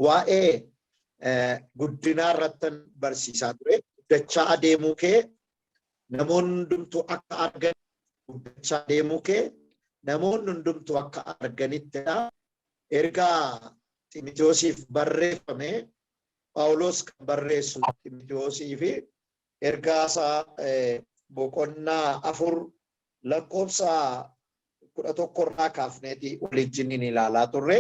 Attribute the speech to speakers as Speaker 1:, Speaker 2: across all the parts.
Speaker 1: Waa'ee guddinaa irrattan barsiisaa ture. Guddachaa adeemuu kee namoonni hundumtuu akka argan, guddachaa adeemuu kee namoonni hundumtuu akka arganittidha. Ergaa Ximitiyoosiif barreeffame, Phaawulos kan barreessu Ximitiyoosii fi ergaa isaa boqonnaa 4 lakkoofsa 11 irraa kaafneeti waliijjiniin ilaalaa turre.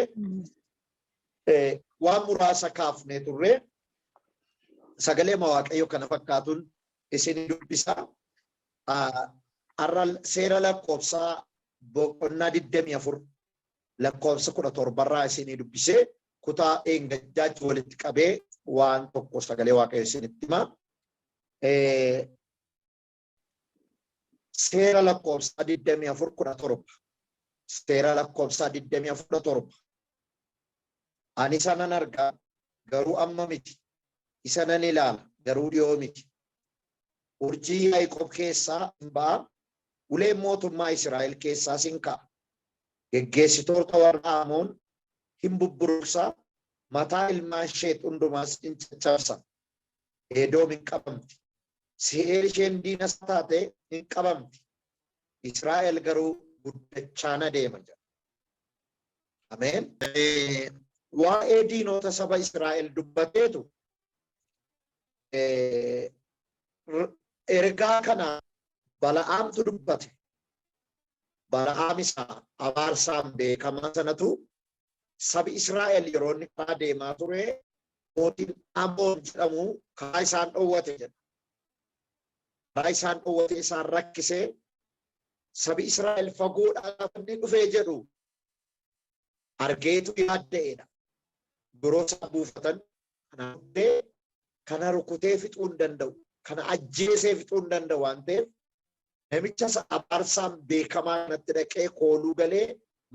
Speaker 1: Waan muraasa kaafnee turre. Sagalee Waaqayyo kana fakkaatuun isin dubbisa. Har'a Seera Lakkoofsaa boqonnaa 24 lakkoofsa 17 irraa isinii dubbisee, kutaa dheengaddaatti walitti qabee waan tokko sagalee Waaqayyo isinitti hima. Seera Lakkoofsaa 24:17. Seera Lakkoofsaa 24:17. Ani isa nan arga, garuu amma miti. Isa nan ilaala, garuu dhiyoo miti. Urjii Yaaqoob keessaa hin ba'a, uleen mootummaa Israa'el keessaas hin ka'a. Geggeessitoota warra Amoon hin bubburuqsa, mataa ilmaan Sheet hundumaas in caccabsa. Edoom hin qabamti. Se'eer isheen diina isaa taate hin qabamti. Israa'el garuu guddachaa na deema jedha. Ameen. Waa'ee diinota saba Israa'el dubbateetu ergaa kana Bala'aamtu dubbate. Bala'aam isa abaarsaan beekamaa sanatu sabi Israa'el yeroo inni karaa deemaa ture mootiin Amoon jedhamu karaa isaan dhowwate jedha. Karaa isaan dhowwate, isaan rakkisee, sabi Israa'el fagoodhaa gaafa inni dhufee jedhu argeetu yaadda'eedha. Yeroo isaan buufatan kana rukutee, kana rukutee fixuu hin danda'u. Kana ajjeesee fixuu hin danda'u waan ta'eef, namicha isa abaarsaan beekamaa kanatti dhaqee kooluu galee,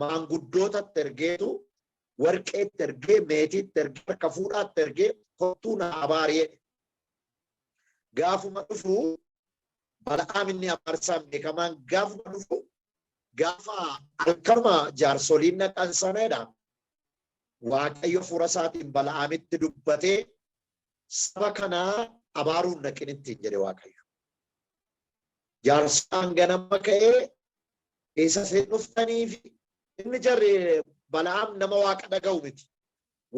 Speaker 1: maanguddootatti ergeetu, warqeetti ergee, meetiitti ergee, harka fuudhaatti ergee, "Kottuu na abaari" jedhe. Gaafuma dhufu Bala'aam inni abaarsaan beekamaan gaafuma dhufu, gaafa halkanuma jaarsoliin dhaqan sanadha. Waaqayyo fuula isaatiin Bala'aamitti dubbatee, "Saba kanaa abaaruun dhaqin" ittiin jedhe Waaqayyo. Jaarsaan ganama ka'ee isa isin dhuftanii fi inni jarri Bala'aam nama Waaqa dhaga'u miti.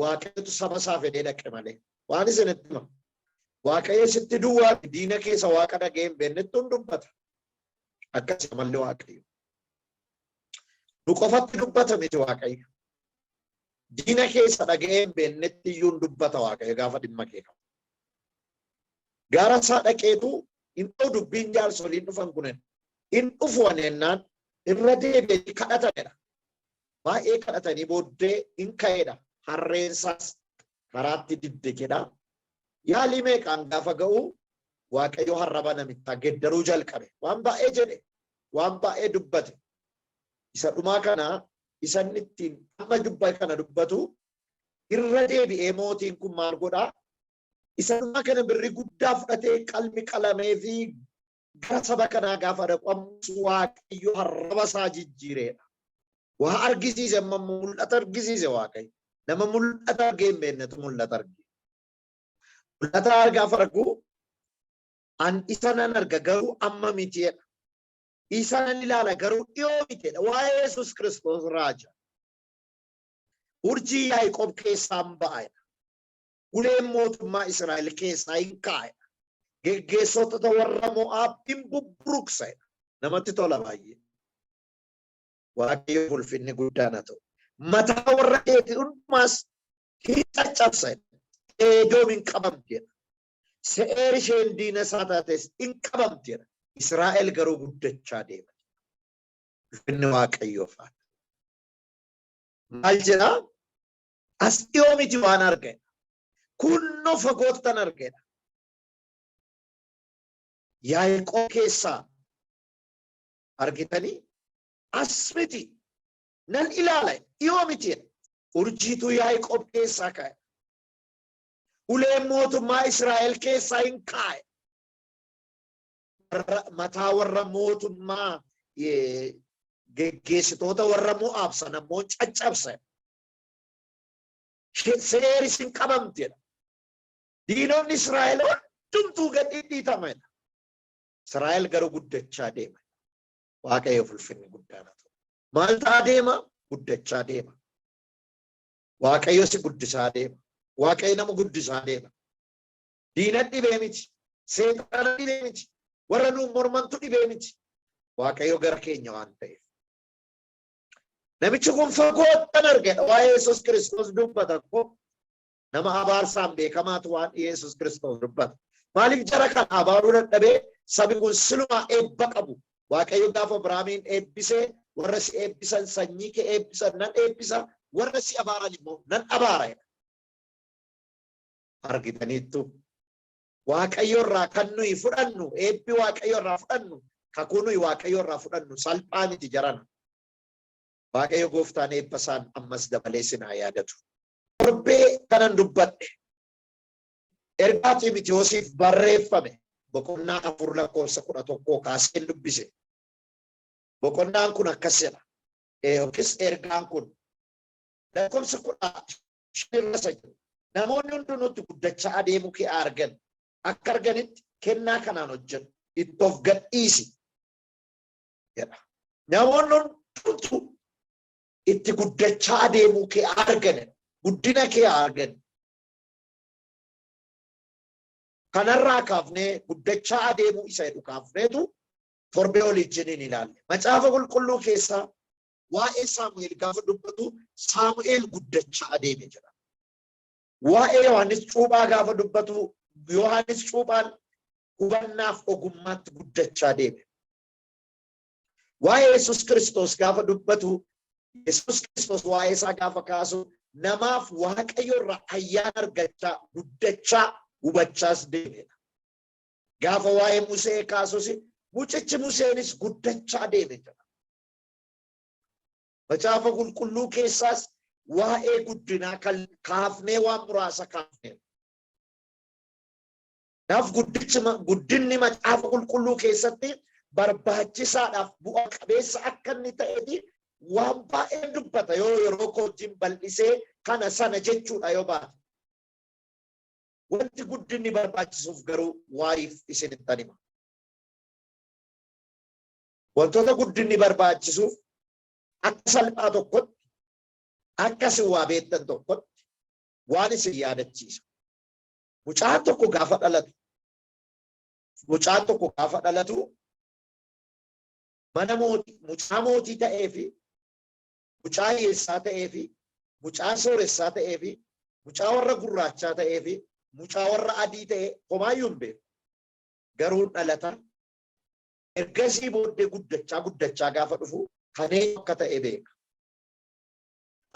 Speaker 1: Waaqayyotu saba isaa fedhee dhaqe malee. Waan isinitti hima. Waaqayyo sitti duwwaa diina keessa Waaqa dhaga'ee hin beeknettu hin dubbata. Akkas amalli Waaqayyo. Nu qofatti dubbata miti Waaqayyo. Diina keessa dhaga'ee hin beeknetti iyyuu hin dubbata Waaqayyo gaafa dhimma kee qabu. Gaara isaa dhaqeetu hin ta'u dubbiin jaarsoliin dhufan kunin. Hin dhufu ennaan irra deebi'anii kadhatanidha. Baay'ee kadhatanii booddee hin ka'edha. Harreen isaas karaatti didde jedha. Yaalii meeqaan gaafa ga'u Waaqayyo harraba namichaa geddaruu jalqabe. Waan baay'ee jedhe, waan baay'ee dubbate. Isa dhumaa kana isa inni ittiin amma dubba kana dubbatu irra deebi'ee mootiin kun maal godhaa? Isa dhumaa kana birrii guddaa fudhatee, qalmi qalamee fi gara saba kanaa gaafa dhaqu ammas Waaqayyo harraba isaa jijjiireedha. Waa argisiise, amma mul'ata argisiise Waaqayyo. Nama mul'ata argee hin beeknetu mul'ata arge. Mul'ata gaafa argu, "An isa nan arga, garuu amma miti" jedha. "Isa nan ilaala, garuu dhiyoo miti" jedha. Waa'ee Yesuus Kiristoos raaja. Urjii Yaaqoob keessaan ba'a jedha. Uleen mootummaa Israa'el keessaa hin ka'a jedha. Geggeessota warra Mo'aab hin bubburuqsa jedha. Namatti tola baay'ee. Waaqayyo ulfinni guddaan haa ta'u. Mataa warra keetii hundumaas hin caccabsa jedha. Edoom hin qabamti jedha. Se'eer isheen diina isaa taates hin qabamti jedha. Israa'el garuu guddachaa deema. Ulfinni Waaqayyoof haa ta'u. Maal jedhaa? As dhiyoo miti waan argedha. Kunnoo fagoottan argedha. Yaaqoob keessaa argitanii as miti nan ilaala, dhiyoo miti. Urjiitu Yaaqoob keessaa ka'e. Uleen mootummaa Israa'el keessaa hin kaa'e. Mataa warra mootummaa, geggeessitoota warra Mo'aab sana immoo caccabse. Seeri sin qabamtedha. Diinonni Israa'el hundumtuu gad dhidhiitamanidha. Israa'el garuu guddachaa deema. Waaqayyo ulfinni guddaan haa ta'u. Maal ta'aa deema? Guddachaa deema. Waaqayyo si guddisaa deema. Waaqayyo nama guddisaa deema. Diina dhibee miti. Seexana dhibee miti. Warra nuun mormantu dhibee miti. Waaqayyo gara keenya waan ta'eef. Namichi kun fagoottan argedha. Waa'ee Yesuus Kiristoos dubbata ko nama abaarsaan beekamaatu waan Yesuus Kiristoos dubbata. Maaliif jara kana abaaruu dadhabee? Sabi kun silumaa eebba qabu. Waaqayyo gaafa Abrahaamiin eebbisee, "Warra si eebbisan, sanyii kee eebbisan nan eebbisa, warra si abaaran immoo nan abaara" jedha. Argitaniittu, Waaqayyo irraa kan nuyi fudhannu, eebbi Waaqayyo irraa fudhannu, kakuu nuyi Waaqayyo irraa fudhannu salphaa miti jarana. Waaqayyo gooftaan eebba isaan ammas dabalee sin haa yaadatu. Torbee kanan dubbadhe ergaa Ximitiyoosiif barreeffame boqonnaa 4 lakkoofsa 11 kaaseen dubbise. Boqonnaan kun akkas jedha. Yookiis ergaan kun lakkoofsa 15 irra isa jiru. "Namoonni hundinuutti guddachaa adeemuu kee argan akka arganitti kennaa kanaan hojjedhu, itti of gadhiisi" jedha. Namoonni hundumtuu itti guddachaa adeemuu kee argan, guddina kee argan. Kanarraa kaafnee, guddachaa adeemuu isa jedhu kaafneetu torbee olii wajjiniin ilaalle. Macaafa Qulqulluu keessaa waa'ee Saamu'eel gaafa dubbatu, Saamu'eel guddachaa adeeme jedha. Waa'ee Yohaannis Cuuphaa gaafa dubbatu, Yohaannis Cuuphaan hubannaaf ogummaatti guddachaa deeme. Waa'ee Yesuus Kiristoos gaafa dubbatu, Yesuus Kiristoos waa'ee isaa gaafa kaasu, namaaf Waaqayyo irraa ayyaana argachaa, guddachaa, hubachaas deemedha. Gaafa waa'ee Musee kaasus, mucichi Museenis guddachaa deeme jedha. Macaafa Qulqulluu keessaas waa'ee guddinaa kan kaafnee waan muraasa kaafnee. Kanaaf guddinni Macaafa Qulqulluu keessatti barbaachisaadhaaf bu'a qabeessa akka inni ta'eeti waan baay'een dubbata, yoo yeroo koo wajjin bal'isee kana sana jechuudha yoo baate. Wanti guddinni barbaachisuuf garuu waa'eef isinittan hima. Wantoota guddinni barbaachisuuf akka salphaa tokkotti, akka isin waa beektan tokkotti waan isin yaadachiisa. Mucaan tokko gaafa dhalatu, mucaan tokko gaafa dhalatu mana mootii, mucaa mootii ta'ee fi mucaa hiyyeessaa ta'ee fi mucaa sooressaa ta'ee fi mucaa warra gurraachaa ta'ee fi mucaa warra adii ta'e homaayyuu hin beeku. Garuu dhalata. Ergasii booddee guddachaa guddachaa gaafa dhufu kan eenyu akka ta'e beeka.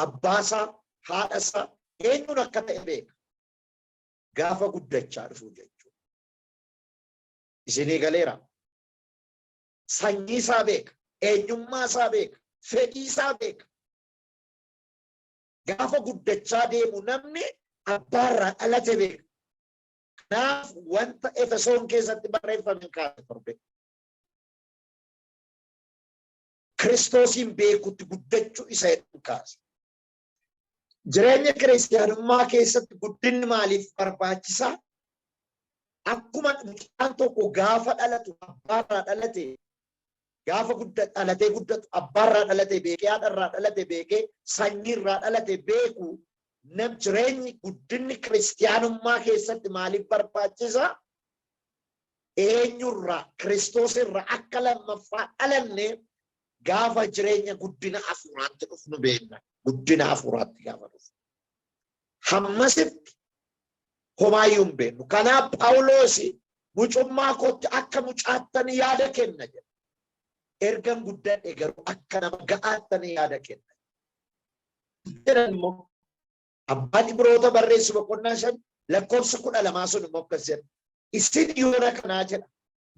Speaker 1: Abbaasaa, haadhasaa, eenyuun akka ta'e beeka. Gaafa guddachaa dhufu jechuudha. Isinii galeera. Sanyii isaa beeka. Eenyummaa isaa beeka. Fedhii isaa beeka. Gaafa guddachaa deemu namni abbaarraa dhalate beeka. Kanaaf wanta Efesoon keessatti barreeffame kaase torbe. Kiristoosiin beekutti guddachuu isa jedhu kaase. Jireenya kiristiyaanummaa keessatti guddinni maaliif barbaachisaa? Akkuma mucaan tokko gaafa dhalatu abbaarraa dhalate, gaafa dhalatee guddatu abbaarraa dhalate beekee, haadharraa dhalate beekee, sanyiirraa dhalate beeku, nam jireenyi guddinni kiristiyaanummaa keessatti maaliif barbaachisa? Eenyurraa, Kiristoos irraa akka lammaffaa dhalanne gaafa jireenya guddina hafuuraatti dhufnu beekna. Guddina hafuuraatti gaafa dhufnu. Hammasitti homaayyuu hin beeknu. Kanaaf Phaawulos, "Mucummaa kootti akka mucaattani yaada kenna" jedha. "Ergan guddadhe garuu akka nama ga'aattani yaada kenna" jedhan immoo abbaan Ibroota barreessu boqonnaa 5 lakkoofsa 12 sun immoo akkas jedha. "Isin yoona kanaa," jedha,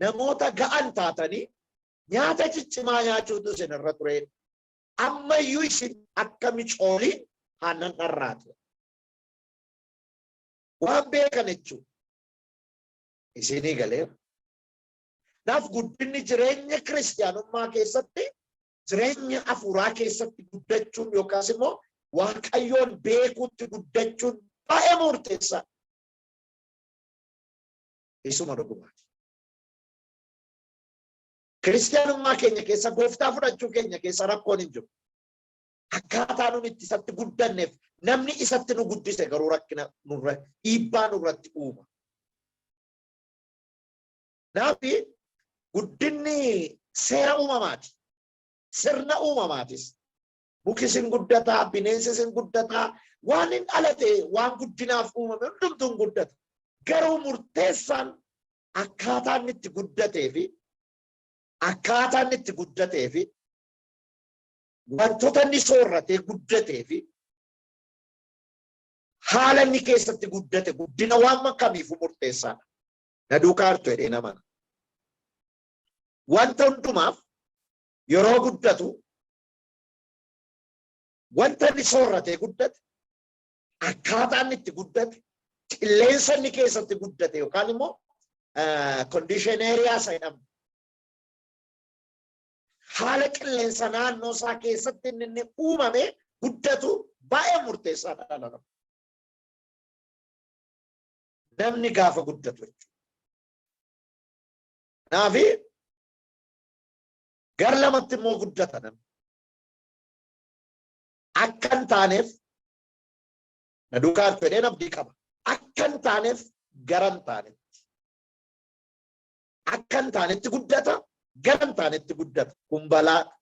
Speaker 1: "namoota ga'an taatanii nyaata ciccimaa nyaachuutu isin irra ture. Ammayyuu isin akka micoolii aannan dharraatu." Waan beekan jechuudha. Isinii galeera. Kanaaf guddinni jireenya kiristiyaanummaa keessatti, jireenya hafuuraa keessatti guddachuun yookaas immoo Waaqayyoon beekuutti guddachuun baay'ee murteessaa. Isuma dhugumaati. Kiristiyaanummaa keenya keessa, gooftaa fudhachuu keenya keessa rakkoon hin jiru. Akkaataa nun itti isatti guddanneef namni isatti nu guddise garuu rakkina nurra, dhiibbaa nurratti uuma. Naafi guddinni seera uumamaati. Sirna uumamaatis. Mukis hin guddataa, bineensis hin guddataa, waan hin dhalate, waan guddinaaf uumame hundumtuu hin guddata. Garuu murteessaan akkaataa inni itti guddatee fi akkaataa inni itti guddatee fi wantoota inni soorratee guddatee fi haala inni keessatti guddate guddina waan kamiifuu murteessaadha. Na duukaa jirtu jedhee nama. Wanta hundumaaf yeroo guddatu wanta inni soorratee guddate, akkaataa inni itti guddate, qilleensa inni keessatti guddate yookaan immoo condition area isa jedhamu. Haala qilleensa naannoo isaa keessatti inni uumame guddatu baay'ee murteessaadha dhala namaa. Namni gaafa guddatu jechuudha. Kanaafi gar lamatti immoo guddata namni. Akka hin taaneef, na duukaa jirtu jedheen abdii qaba. Akka hin taaneef gara hin taanetti. Akka hin taanetti guddata, gara hin taanetti guddata. Kun balaadha.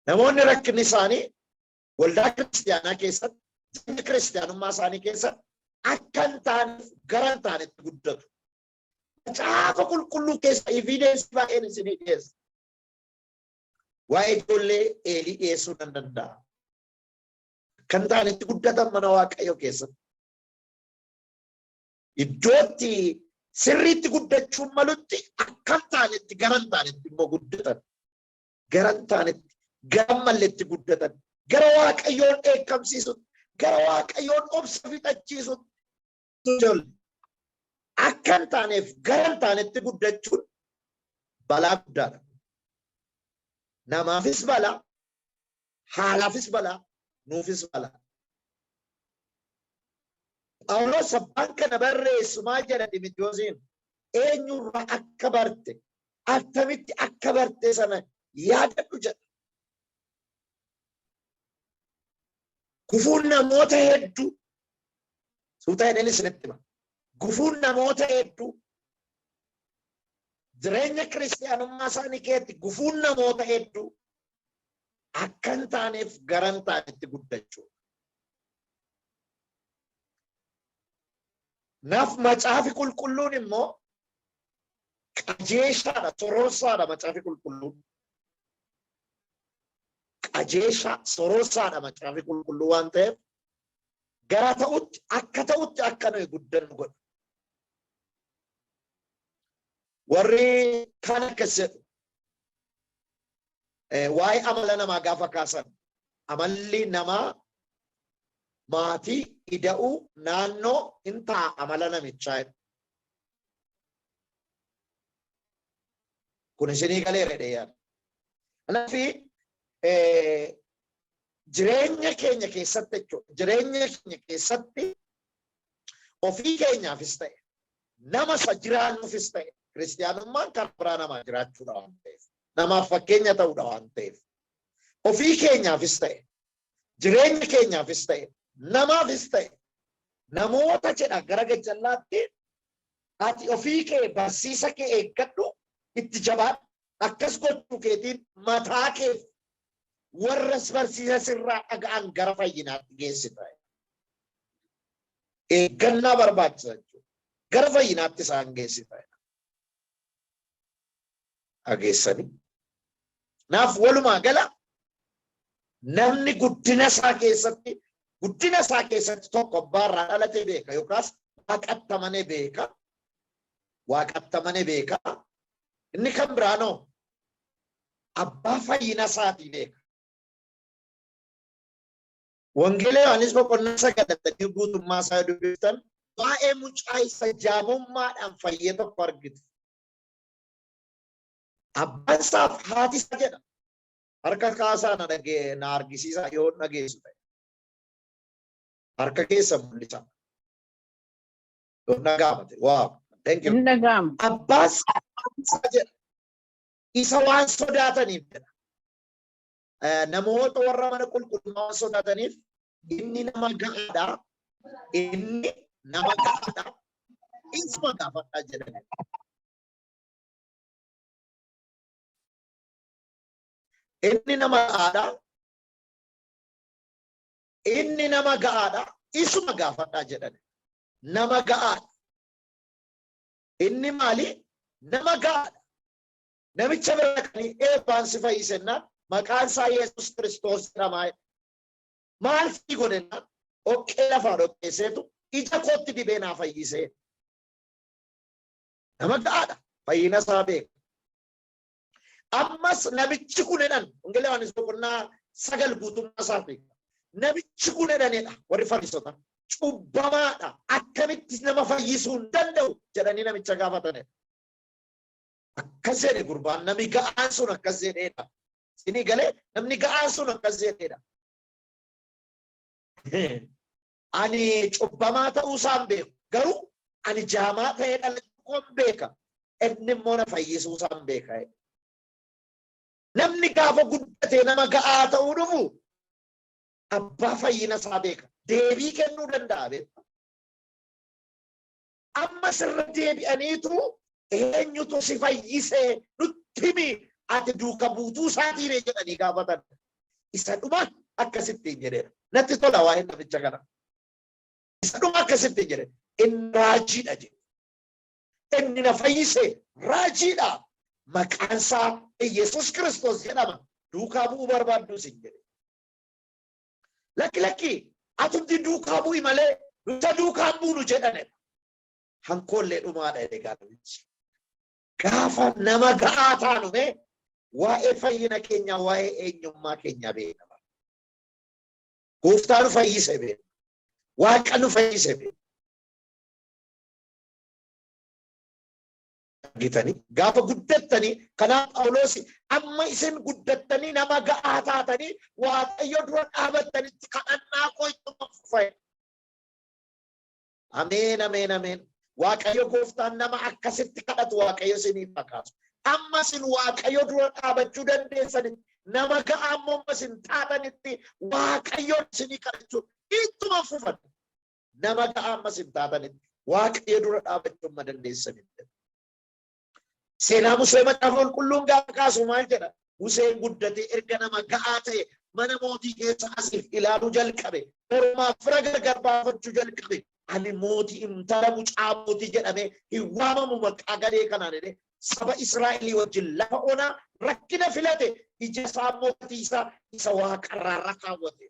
Speaker 1: Namoonni rakkinni isaanii waldaa kiristiyaanaa keessatti, jireenya kiristiyaanummaa isaanii keessatti akka hin taaneef gara hin taanetti guddatu. Macaafa Qulqulluu keessa evidence baay'een isinii dhiyeessa. Waa'ee ijoollee Eelii dhiyeessuu nan danda'a. Akka hin taanetti guddatan mana Waaqayyoo keessatti. Iddootti sirriitti guddachuun malutti akka hin taanetti gara hin taanetti immoo guddatan. Gara hin taanetti, gara hin malletti guddatan. Gara Waaqayyoon dheekkamsiisutti, gara Waaqayyoon obsa fixachiisutti. Ijoollee akka hin taaneef gara hin taanetti guddachuun balaa guddaadha. Namaafis balaa, haalaafis balaa, nuufis balaa. Phaawulos abbaan kana barreessu maal jedha Ximitiyoosiin? Eenyurraa akka barte, attamitti akka barte sana yaadadhu jedha. Gufuun namoota hedduu, suuta jedheen isinitti hima. Gufuun namoota hedduu jireenya kiristiyaanummaa isaanii keessatti, gufuun namoota hedduu akka hin taaneef gara hin taanetti guddachuu. Naaf Macaafi Qulqulluun immoo qajeeshaadha, soroorsaadha Macaafi Qulqulluun. Qajeeshaa, soroorsaadha Macaafi Qulqulluu waan ta'eef gara ta'utti, akka ta'utti akka nuyi guddannu godha. Warri kaan akkas jedhu, waa'ee amala namaa gaafa kaasan, amalli namaa maatii ida'uu naannoo hin ta'a amala namichaa jedhu. Kun isinii galeera jedhee yaada. Kanaaf jireenya keenya keessatti jechuudha. Jireenya keenya keessatti ofii keenyaafis ta'e, nama isa jiraannuufis ta'e, kiristiyaanummaan karaa biraa namaa jiraachuudha waan ta'eef, namaaf fakkeenya ta'uudha waan ta'eef, ofii keenyaafis ta'e, jireenya keenyaafis ta'e, namaafis ta'e, namoota jedha gara gajjallaatti, ati ofii kee barsiisa kee eeggadhu, itti jabaadhu, akkas gochuu keetiin mataa keef warras barsiisa sirraa dhaga'an gara fayyinaatti geessita. Eeggannaa barbaachisa jechuudha. Gara fayyinaatti isaan geessita. Dhageessanii. Naaf walumaa gala namni guddina isaa keessatti tokko abbaarraa dhalate beeka yookaas waaqatti amanee beeka. Waaqatti amanee beeka. Inni kan biraanoo abbaa fayyina isaatii beeka. Wangeela Yohaannis boqonnaa 9 guutummaa isaa dubbiftan waa'ee mucaa isa jaamummaadhaan fayyee tokko argitu. Abbaan isaaf haati isaa jedha. Harka kaasaa na dhagee na argisiisaa yoo dhageessu ta'e. Harka keessa mul'isa. Yoo dhaga'amate. Wow. Thank you.
Speaker 2: Hin dhaga'amu.
Speaker 1: Abbaan isaa jedha. Isa waan sodaataniif jedha. Namoota warra mana qulqullummaa waan sodaataniif inni nama ga'aadha. Inni nama ga'aadha. Isuma gaafadhaa jedhan. Inni nama ga'aadha. Inni nama ga'aadha. Isuma gaafadhaa jedhan. Nama ga'aadha. Inni maali? Nama ga'aadha. Namicha bira dhaqanii eebbaan si fayyisennaan maqaan isaa Yesuus Kiristoos jedhama. Maal si godhennaan dhoqqee lafaa dhoqqeesseetu ija kootti dibee naa fayyisee. Nama ga'aadha. Fayyina isaa beeka. Ammas namichi kun jedhan Wangeela Yohaannis boqonnaa 9 guutummaa isaa beeka. Namichi kun jedhanidha warri Fariisota. Cubbamaadha. Akkamitti nama fayyisuu hin danda'u jedhanii namicha gaafatanidha. Akkas jedhe gurbaan namni ga'aan sun akkas jedheedha. Isinii galee namni ga'aan sun akkas jedheedha. Ani cubbamaa ta'uu isaan beeku. Garuu ani jaamaa ta'ee dhalachuu koon beeka. Inni immoo na fayyisuu isaan beeka. Namni gaafa guddatee nama ga'aa ta'uu dhufu abbaa fayyina isaa beeka. Deebii kennuu danda'a beekta. Amma sirra deebi'aniitu eenyutu si fayyisee nutti himi ati duuka buutuu isaatiire jedhanii gaafatan. Isa dhuma akkasittiin jedheera. Natti tola waa'een namicha kana. Isa dhuma akkasittiin jedhe. Inni raajiidha jedhe. Inni na fayyise raajiidha. Maqaan isaa Iyyasuus Kiristoos jedhama. Duukaa bu'uu barbaaddu isin jedhe. Lakki lakki atumti duukaa bu'i malee nuta duukaa buunu jedhane. Hankoollee dhumaadha jedhe gaafamichi. Gaafa nama ga'aa taanu mee waa'ee fayyina keenyaa waa'ee eenyummaa keenyaa beekna. Gooftaa nu fayyise beekna. Waaqa nu fayyise beekna. Argitanii gaafa guddattanii kanaaf Phaawulos amma isin guddattanii nama ga'aa taatanii Waaqayyo dura dhaabattanitti kadhannaa koo ittuma fufa. Ameen ameen ameen. Waaqayyo gooftaan nama akkasitti kadhatu Waaqayyo isiniif haa kaasu. Amma isin Waaqayyo dura dhaabachuu dandeessanitti nama ga'aa ammoo amma isin taatanitti Waaqayyo isinii kadhachuu ittuma fufan. Nama ga'aa amma isin taatanitti Waaqayyo dura dhaabachuu amma dandeessanitti. Seenaa Musee Macaafa Qulqulluun gaafa kaasu maal jedha? Museen guddatee erga nama ga'aa ta'e mana mootii keessa asiif ilaaluu jalqabe. Ormaaf fira gargar baafachuu jalqabe. Ani mootii intala mucaa mootii jedhamee hin waamamu maqaa gadhee kanaan jedhee saba Israa'elii wajjin lafa onaa rakkina filate ija isaa immoo gatii isaa isa waaqarraa kaawwate.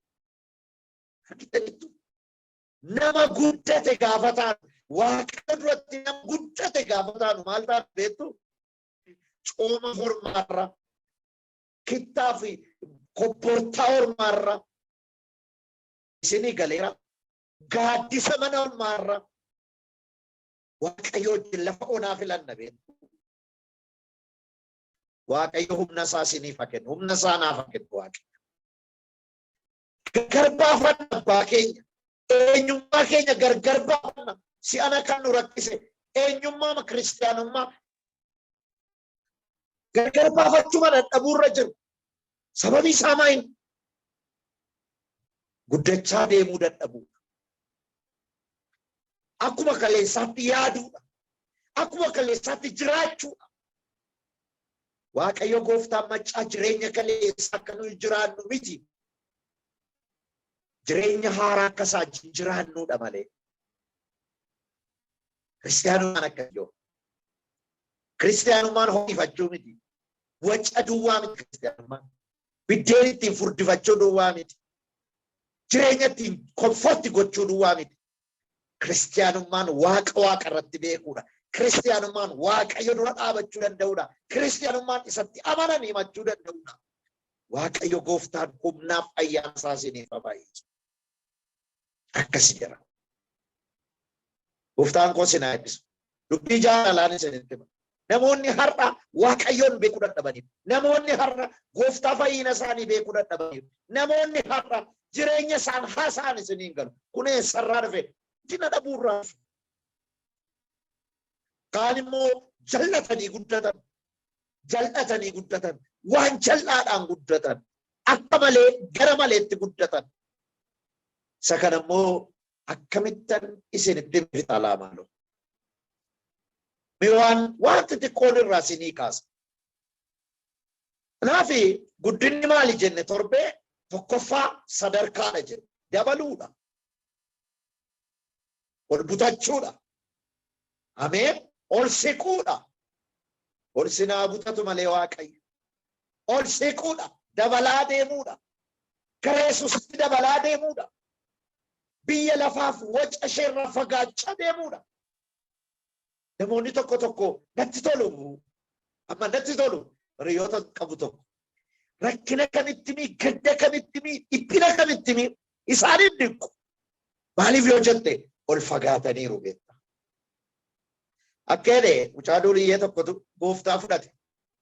Speaker 1: Argitaniittu? Nama guddate gaafa taanu Waaqayyo duratti nama guddate gaafa taanu maal taanu beektu? Cooma hormaarra, kittaa fi kobbortaa hormaarra isinii galeera. Gaaddisa mana hormaarra Waaqayyo wajjin lafa onaa filanna beektu. Waaqayyo humna isaa isiniif haa kennu. Humna isaa naaf haa kennu Waaqayyo. Gargar baafanna abbaa keenya. Eenyummaa keenya gargar baafanna. Si'ana kan nu rakkise eenyummaa kiristiyaanummaa gargar baafachuu mana dhabuurra jiru. Sababii isaa maayin guddachaa deemuu dadhabuudha. Akkuma kaleessaatti yaaduudha. Akkuma kaleessaatti jiraachuudha. Waaqayyo gooftaan maccaa jireenya kaleessaa akka nuyi jiraannu miti. Jireenya haaraa akka isaa wajjin jiraannuudha malee. Kiristiyaanummaan akka yoo. Kiristiyaanummaan ho'ifachuu miti. Waca duwwaa miti kiristiyaanummaan. Biddeen ittiin furdifachuu duwwaa miti. Jireenya ittiin komforti gochuu duwwaa miti. Kiristiyaanummaan Waaqa Waaqa irratti beekuudha. Kiristiyaanummaan Waaqayyo dura dhaabachuu danda'uudha. Kiristiyaanummaan isatti amanan himachuu danda'uudha. Waaqayyo gooftaan humnaaf ayyaana isaa isiniif haa baay'isu. Akkasi jedha. Gooftaan koo isin haa eebbisu. Dubbii jaalalaan isinitti hima. Namoonni har'a Waaqayyoon beekuu dadhabaniiru. Namoonni har'a gooftaa fayyina isaanii beekuu dadhabaniiru. Namoonni har'a jireenya isaan haasa'an isiniin galu. Kun eessarraa dhufe? Guddina dhabuurraa dhufe. Kaan immoo jal'atanii guddatan. Jal'atanii guddatan. Waan jal'aadhaan guddatan. Akka malee gara maleetti guddatan. Isa kana immoo akkamittan isinitti fixa laa maaloo. Mee waan waan xixiqqoon irraa isinii kaasa. Kanaaf guddinni maali jenne torbee tokkoffaa sadarkaadha jenne dabaluudha. Ol butachuudha. Ameen. Ol siquudha. Ol sinaa butatu malee Waaqayyo. Ol siquudha. Dabalaa deemuudha. Gara Yesuusitti dabalaa deemuudha. Biyya lafaaf waca isheerraa fagaachaa deemuudha. Namoonni tokko tokko natti tolu. Amma natti tolu hiriyoota qabu tokko. Rakkina kamitti mii, gadda kamitti mii, dhiphina kamitti mii isaan hin dinqu. Maaliif yoo jette ol fagaataniiru beekta. Akka jedhe mucaa duriyyee tokkotu gooftaa fudhate.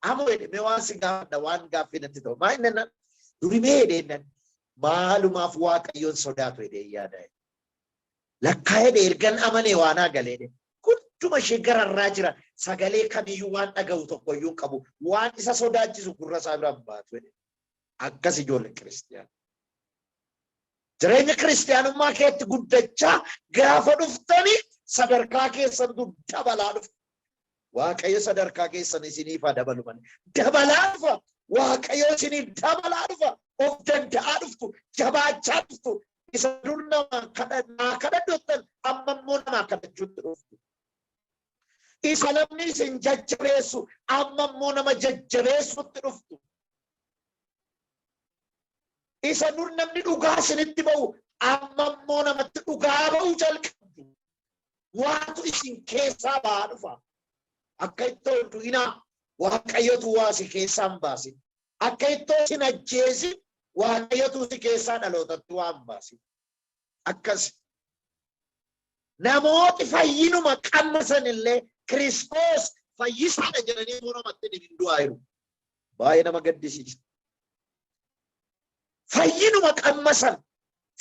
Speaker 1: Amoo jedhe mee waan si gaafadha waan gaaffii natti ta'u. Maa inni naan duri mee jedhee naan maalumaaf Waaqayyoon sodaatu jedhee yaada. Lakkaa jedhe ergan amanee waan haa galee jedhe. Hunduma ishee gararraa jira sagalee kamiyyuu waan dhaga'u tokko iyyuu hin qabu. Waan isa sodaachisu gurra isaa biraan baatu jedhe. Akkas ijoolleen kiristiyaana. Jireenya kiristiyaanummaa keetti guddachaa gaafa dhuftanii sadarkaa keessantu dabalaa dhufa. Waaqayyo sadarkaa keessan isiniif haa dabalu malee. Dabalaa dhufa. Waaqayyo isiniif dabalaa dhufa. Of danda'aa dhuftu. Jabaachaa dhuftu. Isa dur namaa kadhadhu jettan amma immoo namaa kadhachuutti dhuftu. Isa namni isin jajjabeessu amma immoo nama jajjabeessutti dhuftu. Isa dur namni dhugaa isinitti ba'u amma immoo namatti dhugaa ba'uu jalqabdu. Waatu isin keessaa ba'aa dhufa. Akka ittoo hin du'inaa Waaqayyotu waa si keessaa hin baasin. Akka ittoo sin ajjeesin Waaqayyotu si keessaa dhalootatti waa hin baasin. Akkas. Namooti fayyinuma qammasan illee Kiristoos fayyisaadha jedhanii immoo namatti hin du'aa jiru. Baay'ee nama gaddisiisa. Fayyinuma qammasan,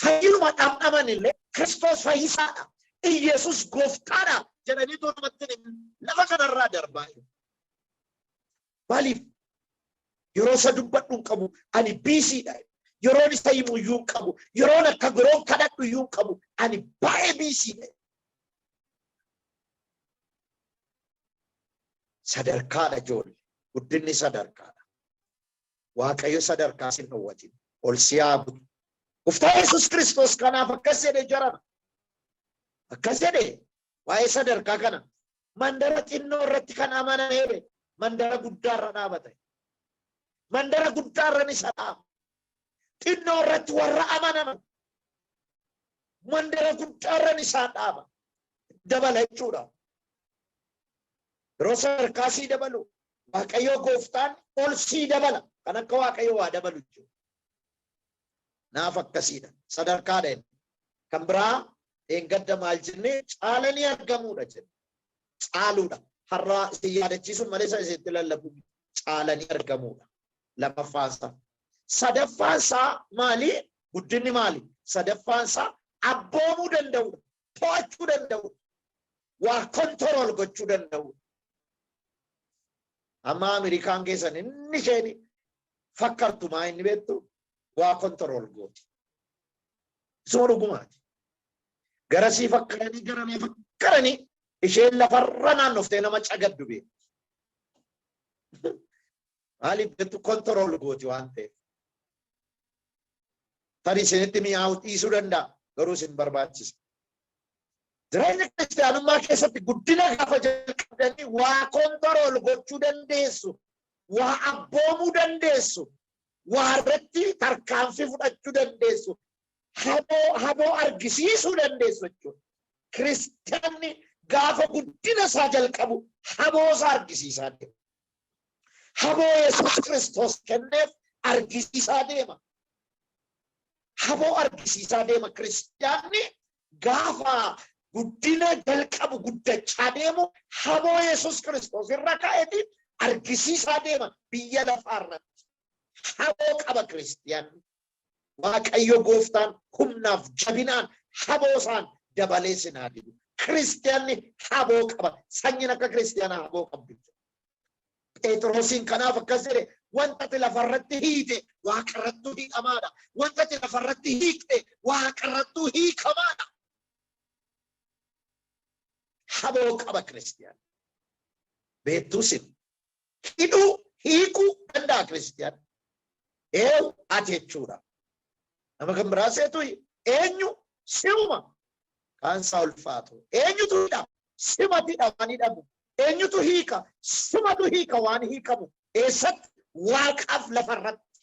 Speaker 1: fayyinuma dhamdhaman illee Kiristoos fayyisaadha, Iyyasuus gooftaadha jedhanii too namatti hin lafa kanarraa darbaa jiru. Maaliif? Yeroo isa dubbadhu hin qabu, ani busydha. Yeroon isa himu iyyuu hin qabu, yeroon akka yeroon kadhadhu iyyuu hin qabu, ani baay'ee busydha. Sadarkaadha ijoollee, guddinni sadarkaadha. Waaqayyo sadarkaa sin dhowwatin. Ol si haa butu. Gooftaa Yesuus Kiristoos kanaaf akkas jedhe jarana. Akkas jedhe waa'ee sadarkaa kana. Mandara xinnoo irratti kan amaname jedhe mandara guddaa irra dhaabata. Mandara guddaa irra ni dhaaba. Xinnoo irratti warra amanaman mandara guddaa irra ni isaan dhaaba. Dabala jechuudha. Yeroo sadarkaa sii dabalu Waaqayyoo gooftaan ol sii dabala. Kan akka Waaqayyoo waa dabalu jechuudha. Naaf akkasiidha. Sadarkaadha inni. Kan biraa dheengadda maal jennee caalanii argamuudha jenne. Caaluudha. Har'a isin yaadachiisuun malee isa isinitti lallabu caalanii argamuudha. Lammaffaan isaa. Sadaffaan isaa maali? Guddinni maali? Sadaffaan isaa abboomuu danda'uudha. To'achuu danda'uudha. Waa control gochuu danda'uudha. Amma Ameerikaan keessan inni isheen fakkartu maa inni beektu waa control gooti. Isuma dhugumaati. Garasii fakkaranii garanaa fakkaranii isheen lafarra naannoftee nama cagaddu beekti. Maaliif beektu control gooti waan ta'eef. Tarii isinitti mi'aawu dhiisuu danda'a garuu isin barbaachisa. Jireenya kiristiyaanummaa keessatti guddina gaafa jalqabdanii waa control gochuu dandeessu, waa abboomuu dandeessu, waa irratti tarkaanfii fudhachuu dandeessu, haboo haboo argisiisuu dandeessu jechuudha. Kiristiyaanni gaafa guddina isaa jalqabu haboo isaa argisiisaa deema. Haboo Yesuus Kiristoos kenneef argisiisaa deema. Haboo argisiisaa deema kiristiyaanni gaafa Guddina jalqabu guddachaa deemu haboo Yesuus Kiristoos irra kaa'eeti argisiisaa deema biyya lafaa irratti. Haboo qaba kiristiyaanni. Waaqayyo gooftaan humnaaf jabinaan haboo isaan dabalee sin haa dibu. Kiristiyaanni haboo qaba. Sanyiin akka kiristiyaanaa haboo qabdu. Phexrosiin kanaaf akkas jedhe, wanta ati lafarratti hiite waaqarrattuu hiikamaadha. Wanta ati lafarratti hiikte waaqarrattuu hiikamaadha. Haboo qaba kiristiyaan. Beektuu sin hidhuu hiikuu danda'a kiristiyaan. Eewu ati jechuudha. Nama kan biraa seetu eenyu si'uma kaan isaa ulfaatu. Eenyutu hidha? Simatu hidha waan hidhamu. Eenyutu hiika? Simatu hiika waan hiikamu. Eessatti? Waaqaaf lafarratti.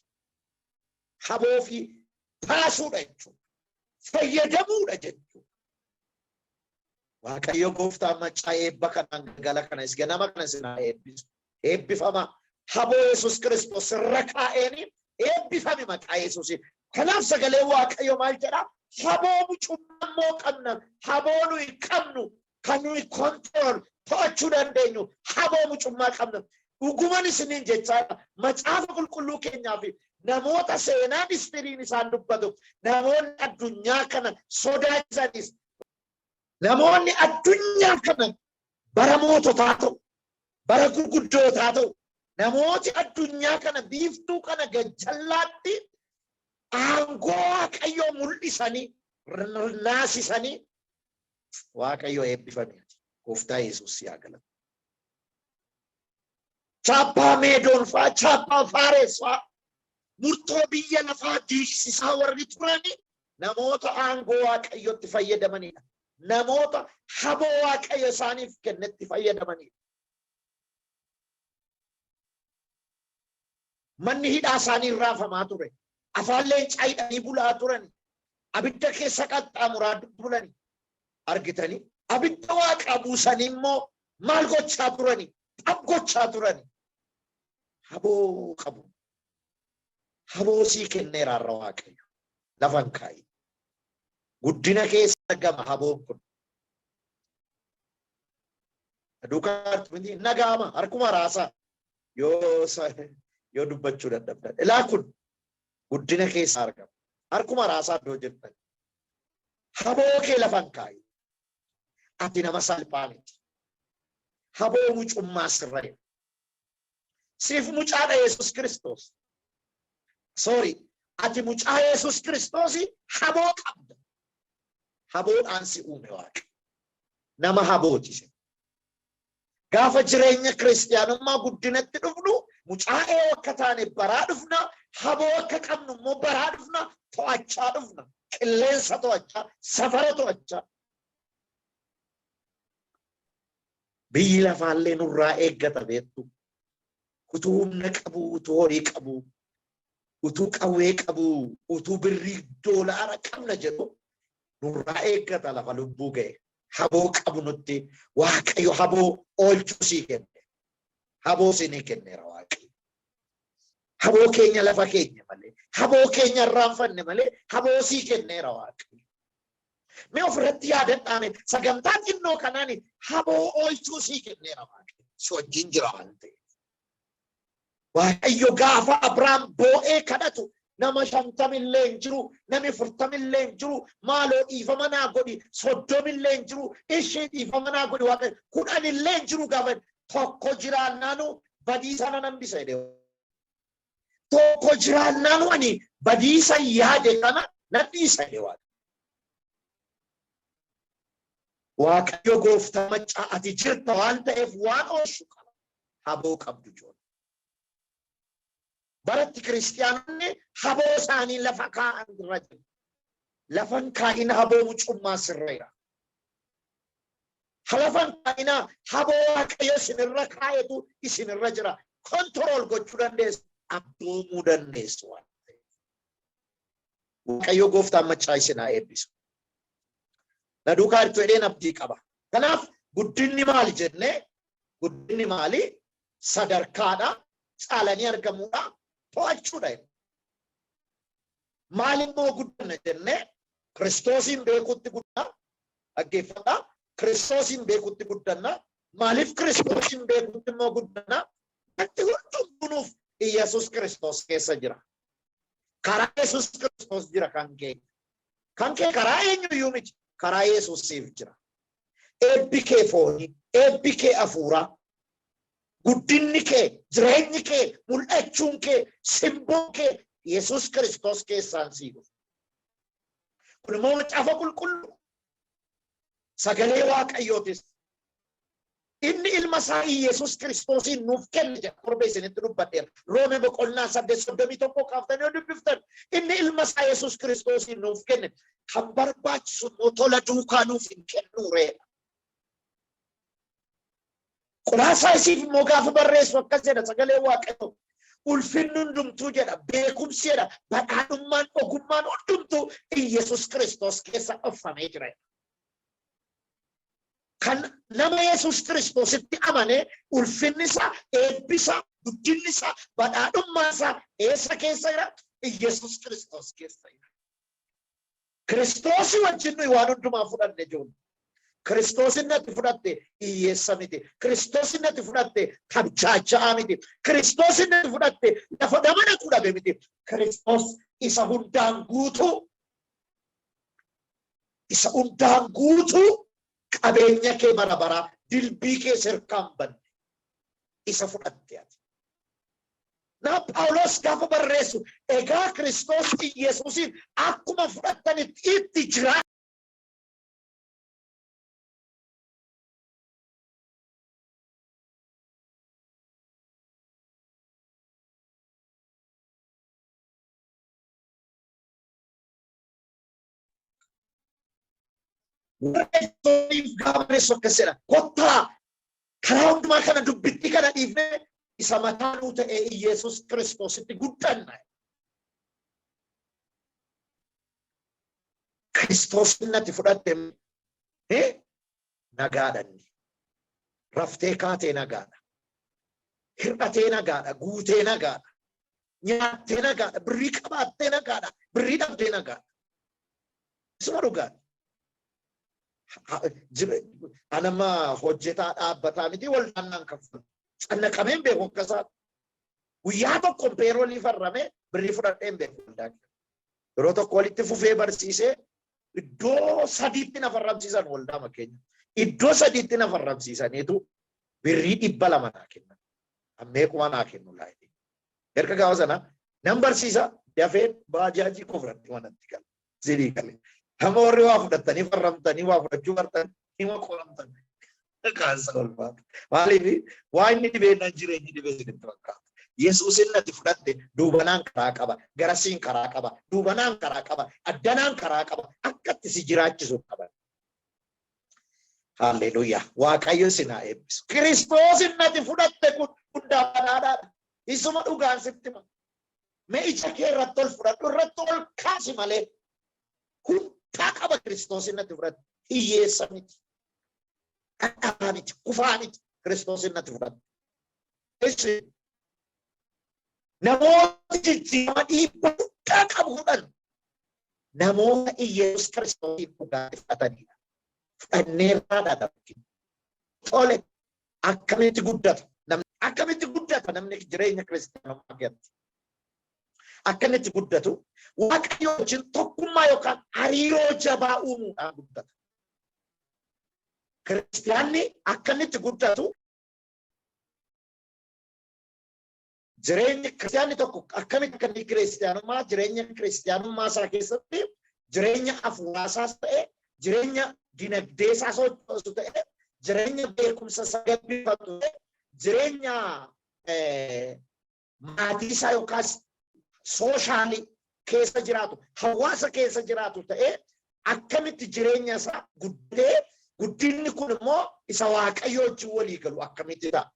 Speaker 1: Haboo fi baasuudha jechuudha. Fayyadamuudha jechuudha. Waaqayyo gooftaan maccaa eebba kanaan galgala kana is ganama kana isin haa eebbisu. Eebbifama. Haboo Yesuus Kiristoos irra kaa'eeni eebbifami maqaa Yesuusiin. Kanaaf sagalee Waaqayyo maal jedha? Haboo mucummaa immoo qabna. Haboo nuyi qabnu kan nuyi control to'achuu dandeenyu haboo mucummaa qabna. Dhuguman isiniin jechaadha. Macaafa qulqulluu keenyaa fi namoota seenaan istiriin isaan dubbatu, namoonni addunyaa kana sodaachisanis, namoonni addunyaa kana bara moototaa ta'u, bara gurguddootaa ta'u, namooti addunyaa kana biiftuu kana gajjallaatti aangoo Waaqayyoo mul'isanii naasisanii. Waaqayyoo eebbifame. Gooftaa Yesuus yaa galatu. Chaappaa Meedoon faa, chaappaa Faares faa, murtoo biyya lafaa diigsisaa warri turani namoota aangoo Waaqayyotti fayyadamanidha. Namoota haboo Waaqayyo isaaniif kennetti fayyadamanidha. Manni hidhaa isaanii raafamaa ture. Afaan leencaa hidhanii bulaa turani. Abidda keessa qaxxaamuraa bulani. Argitanii? Abidda waaqaa buusanii immoo maal gochaa turani? Xab gochaa turani. Haboo qabu. Haboo sii kenneera har'a Waaqayyo. Lafa hin kaa'in. Guddina keessa argama haboon kun. Duukaa miti nagaama harkuma raasaa yoo dubbachuu dadhabdan. Ilaa, kun guddina keessa argama. Harkuma raasaa iddoo jirtan. Haboo kee lafa hin kaa'in. Ati nama salphaa miti. Haboo mucummaa sirra jira. Siif mucaadha Yesus Kiristoos. Sorry, ati mucaa Yesus Kiristoos, haboo qabda. Haboodhaan si uume Waaqa. Nama habooti isin. Gaafa jireenya kiristiyaanummaa guddinatti dhufnu, mucaa eewu akka taane baraa dhufna, haboo akka qabnu immoo baraa dhufna, to'achaa dhufna. Qilleensa to'achaa, safara to'achaa. Biyyi lafaallee nurraa eeggata, beektu. Utuu humna qabu, utuu horii qabu, utuu qawwee qabu, utuu birrii doolaara qabna jedhu nurraa eeggata lafa lubbuu ga'e. Haboo qabu nutti Waaqayyo haboo oolchuu sii kenne. Haboo siinii kenneera Waaqayyo. Haboo keenya lafa keenya malee, haboo keenya irraanfanne malee, haboo sii kenneera Waaqayyo. Mee ofirratti yaadadhaame, sagantaa xinnoo kanaan haboo oolchuu sii kenneera Waaqayyo. Si wajjin jira waan ta'eef. Waaqayyo gaafa Abiraam boo'ee kadhatu, nama 50 illee hin jiru, nami 40 illee hin jiru, maaloo dhiifama naa godhi, 30 illee hin jiru, ishee dhiifama naa godhi Waaqayyo, 10 illee hin jiru gaafa, tokko jiraannaanu badiisa nan hambisa jedhe. Tokko jiraannaanu ani badiisa yaade kana nan dhiisa jedhe Waaqayyo. Waaqayyo gooftaa maccaa, ati jirta waan ta'eef waan oolchu qaba. Haboo qabdu ijoollee. Baratti kiristiyaanonni haboo isaanii lafa kaa'an irra jiru. Lafan kaa'ina, haboo mucummaa sirreera. Lafan kaa'ina, haboo Waaqayyo isinirra kaa'etu isinirra jira. Control gochuu dandeessu. Abboomuu dandeessu waan ta'eef. Waaqayyo gooftaan maccaa isin haa eebbisu. Na duukaa jirtu jedheen abdii qaba. Kanaaf guddinni maali jennee, guddinni maali? Sadarkaadha, caalanii argamuudha, to'achuudha. Maal immoo guddanna jennee? Kiristoosiin beekuutti guddina. Dhaggeeffadhaa. Kiristoosiin beekutti guddanna. Maaliif Kiristoosiin beekutti immoo guddanna? Wanti hundumtuu nuuf Iyyasuus Kiristoos keessa jira. Karaa Yesuus Kiristoos jira kan kee. Kan kee karaa eenyuyyuu miti. Karaa Yesuus siif jira. Eebbi kee foonii, eebbi kee hafuuraa, guddinni kee, jireenyi kee, mul'achuun kee, simboon kee Yesuus Kiristoos keessaan sii dhufa. Kun immoo macaafa qulqulluu sagalee Waaqayyootis. Inni ilma isaa Iyyasuus Kiristoosiin nuuf kenne jedha. Torbee isinitti dubbadheera. Roome boqonnaa 8:31 kaaftanii yoo dubbiftan inni ilma isaa Yesuus Kiristoosiin nuuf kenne kan barbaachisu immoo tola duukaa nuuf hin kennuureedha. Qolaasaayisiif immoo gaafa barreessu akkas jedha sagalee Waaqayyoo. Ulfinni hundumtuu jedha, beekumsi jedha, badhaadhummaan, ogummaan hundumtuu Iyyasuus Kiristoos keessa dhokfamee jira. Kan nama Yesuus Kiristoositti amane ulfinni isaa, eebbi isaa, guddinni isaa, badhaadhummaan isaa eessa keessa jira? Iyyasuus Kiristoos keessa jira. Kiristoosii wajjin nuyi waan hundumaa fudhanne ijoollee. Kiristoos inni ati fudhatte hiyyeessa miti. Kiristoos inni ati fudhatte tabjaajja'aa miti. Kiristoos inni ati fudhatte lafa nama dhaqu dhabe miti. Kiristoos isa hundaan guutuu isa hundaan guutuu qabeenya kee bara baraa dilbii kee sirkaan banne isa fudhatte ati. Na Phaawulos gaafa barreessu egaa Kiristoos Iyyasuusiin akkuma fudhattanitti itti jiraadhaa. Warra Efesooniif gaafa barreessu akkas jedha. Kottaa karaa hundumaa kana dubbittii kana dhiifnee isa mataa nuu ta'e Iyyasuus Kiristoositti guddanna. Kiristoos natti fudhatte nagaadha inni. Raftee kaatee nagaadha. Hir'atee nagaadha. Guutee nagaadha. Nyaattee nagaadha. Birrii qabaattee nagaadha. Birrii dhabdee nagaadha. Isuma dhugaadha. Anama hojjetaa dhaabbataa miti waldaan naan kaffalu. Cannaqamee hin beeku akkasaa. Guyyaa tokko peeroolii farramee birrii fudhadhee hin beeku waldaa keessa. Yeroo tokko walitti fufee barsiisee iddoo sadiitti na farramsiisan waldaa keenya. Iddoo sadiitti na farramsiisaniitu birrii 200 naa kennan. Ammeequma naa kennu laayii. Erga gaafa sana nan barsiisa dafee baajaajii koo fudhadhee manatti gala. Sidii gale. Amma warri waa fudhattanii farramtanii waa fudhachuu bartan hima qoramtan. Kaansa ulfaata. Maaliif waa inni dhibee jireenyi dhibee isinitti fakkaata. Yesuus inni ati fudhatte duubanaan karaa qaba, garasiin karaa qaba, duubanaan karaa qaba, addanaan karaa qaba, akkatti si jiraachisu qaba. Haalleluuyaa. Waaqayyo isin haa eebbisu. Kiristoos inni ati fudhatte kun hundaa badhaadhaadha. Isuma dhugaan sitti hima. Mee ija kee irratti ol fudhadhu irratti ol kaasi malee hundaa qaba Kiristoos inni ati fudhatte. Hiyyeessa miti. Dhadhabaa miti. Kufaa miti. Kiristoos inni ati fudhatte. Isin namoota jijjiirama dhiibbaa guddaa qabu fudhan namoota Iyyasuus Kiristoosiin dhugaatti fudhatanidha. Fudhanneerraadha dhabdi. Tole akkamitti guddata? Namni akkamitti guddata namni jireenya kiristaanummaa keessatti? Akkamitti guddatu? Waaqayyo wajjin tokkummaa yookaan hariiroo jabaa uumuudhaan guddata. Kiristaanni akkamitti guddatu? Jireenya kiristaanni tokko akkamitti akka inni kiristaanummaa jireenya kiristaanummaa isaa keessatti jireenya hafuuraa isaas ta'e jireenya dinagdee isaa sochoosu ta'e jireenya beekumsa isaa gabbifatu ta'e jireenya maatii isaa yookaas sooshaalii keessa jiraatu hawaasa keessa jiraatu ta'e akkamitti jireenya isaa guddatee guddinni kun immoo isa Waaqayyo wajjin walii galu akkamitti ta'a?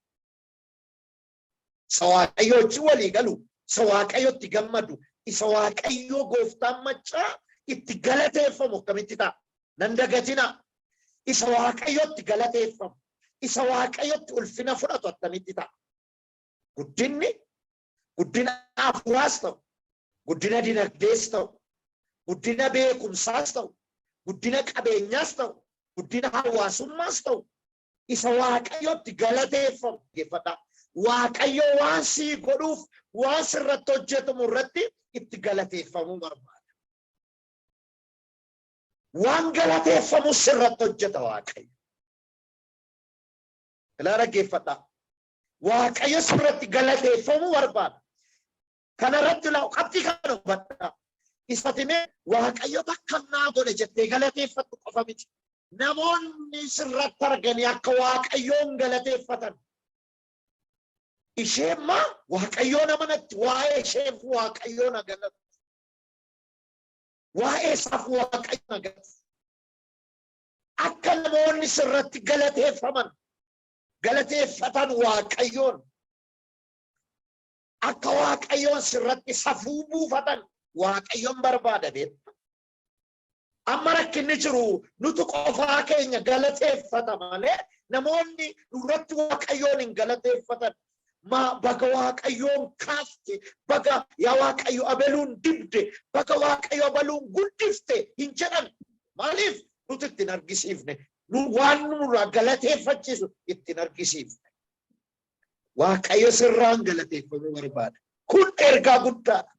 Speaker 1: Isa Waaqayyo wajjin walii galu, isa Waaqayyotti gammadu, isa Waaqayyoo gooftaan maccaa itti galateeffamu akkamitti ta'a? Nan dagatina. Isa Waaqayyotti galateeffamu, isa Waaqayyotti ulfina fudhatu akkamitti ta'a? Guddinni guddina hafuuraas ta'u, guddina dinagdees ta'u, guddina beekumsaas ta'u, guddina qabeenyaas ta'u, Guddina hawaasummaas ta'u isa Waaqayyotti galateeffamu dhaggeeffadhaa. Waaqayyo waan sii godhuuf, waan sirratti hojjetamu irratti itti galateeffamuu barbaada. Waan galateeffamu sirratti hojjeta Waaqayyo. Ilaa, dhaggeeffadhaa. Waaqayyo sirratti galateeffamuu barbaada. Kana irratti ilaa, qabxii kana hubadhaa. Isatimee Waaqayyo bakka naa godhe jettee galateeffattu qofa miti. Namoonni sirratti arganii akka Waaqayyoon galateeffatan. Isheemmaa Waaqayyoon amanatti, waa'ee isheef Waaqayyoon galatu. Waa'ee isaaf Waaqayyoon galatu. Akka namoonni sirratti galateeffaman, galateeffatan Waaqayyoon. Akka Waaqayyoon sirratti safuu buufatan Waaqayyoon barbaada, beekta. Amma rakkinni jiru nutu qofaa keenya galateeffata malee namoonni nurratti Waaqayyoon hin galateeffatan. Ma baga Waaqayyoon kaafte, baga yaa Waaqayyo abeluun dibde, baga Waaqayyo abeluun guddifte hin jedhan. Maaliif? Nuti ittiin argisiifne. Nu waan nurraa galateeffachiisu ittiin argisiifne. Waaqayyo sirraan galateeffamuu barbaada. Kun ergaa guddaadha.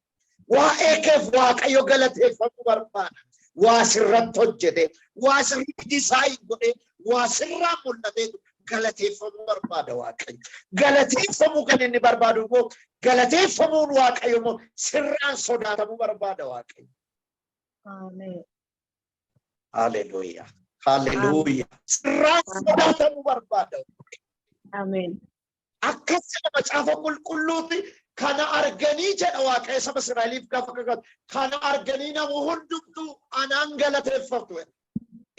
Speaker 1: Waa'ee keef Waaqayyo galateeffamuu barbaada. Waa sirratti hojjete, waa sirratti design godhee, waa sirraa mul'ateetu galateeffamuu barbaada Waaqayyo. Galateeffamuu kan inni barbaadu immoo, galateeffamuun Waaqayyo immoo sirraan sodaatamuu barbaada Waaqayyo.
Speaker 2: Ameen.
Speaker 1: Haleluuyaa. Haleluuyaa. Sirraan sodaatamuu barbaada.
Speaker 2: Ameen.
Speaker 1: Akkas jedha Macaafa Qulqulluuti, kana arganii jedha Waaqayyo saba Israa'eliif gaafa kakatu. Kana arganii nama hundumtuu anaan galateeffatu.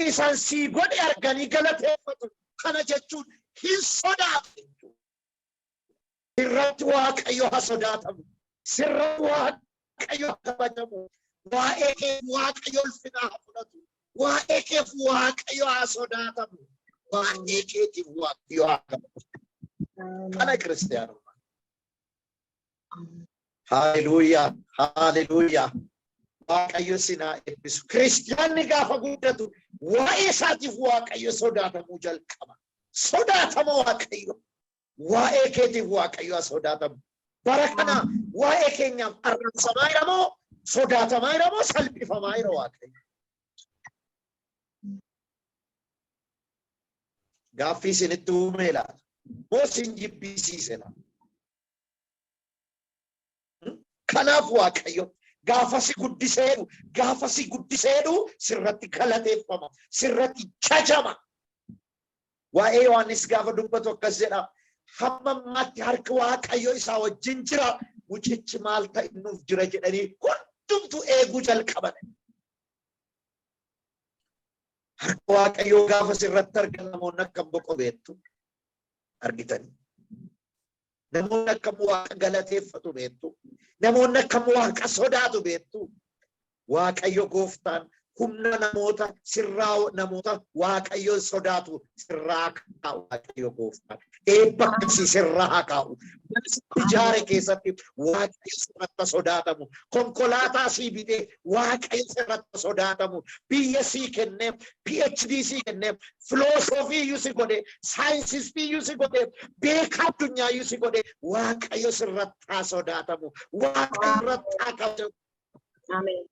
Speaker 1: Isan sii godhe arganii galateeffatu. Kana jechuun hin sodaatu jechuudha. Sirratti Waaqayyo haa sodaatamu. Sirratti Waaqayyo haa kabajamu. Waa'ee keef Waaqayyo ulfina haa fudhatu. Waa'ee keef Waaqayyo haa sodaatamu. Waa'ee keetiif Waaqayyo haa kabajamu. Kana kiristiyaanummaa. Haleluuyaa. Haleluuyaa. Waaqayyo sinaa eebbisu. Kiristiyaanni gaafa guddatu waa'ee isaatiif Waaqayyo sodaatamuu jalqaba. Sodaatama Waaqayyo. Waa'ee keetiif Waaqayyo haa sodaatamu. Bara kana waa'ee keenyaaf arrabsamaa jira moo, sodaatamaa jira moo, salphifamaa jira Waaqayyo? Gaaffii isinitti uume laata? Moo isin jibbisiise laata? Kanaaf Waaqayyo gaafa si guddiseedhu, gaafa si guddiseedhu sirratti galateeffama, sirratti jajama. Waa'ee Yohaannis gaafa dubbatu akkas jedha. Hamma ammaatti harki Waaqayyo isaa wajjin jira. Mucichi maal ta'e nuuf jira jedhanii hundumtu eeguu jalqaban. Harka Waaqayyoo gaafa sirratti argan namoonni akkam boqo beektu, argitanii. Namoonni akkam Waaqa galateeffatu beektu. Namoonni akkam Waaqa sodaatu beektu. Waaqayyo gooftaan humna namoota sirraa, namoota Waaqayyoon sodaatu sirraa kaa'u. Waaqayyo gooftaan eebba akkasii sirraa haa kaa'u. Mana sitti ijaare keessatti Waaqayyo sirratti sodaatamu. Konkolaataa sii bitee Waaqayyo sirratti sodaatamu. Biyya sii kennee, PhD sii kennee, filoosofii iyyuu si godhe, saayinsistii iyyuu si godhe, beekaa addunyaa iyyuu si godhe, Waaqayyo sirratti haa sodaatamu. Waaqayyo irratti haa kabajamu.
Speaker 2: Ameen.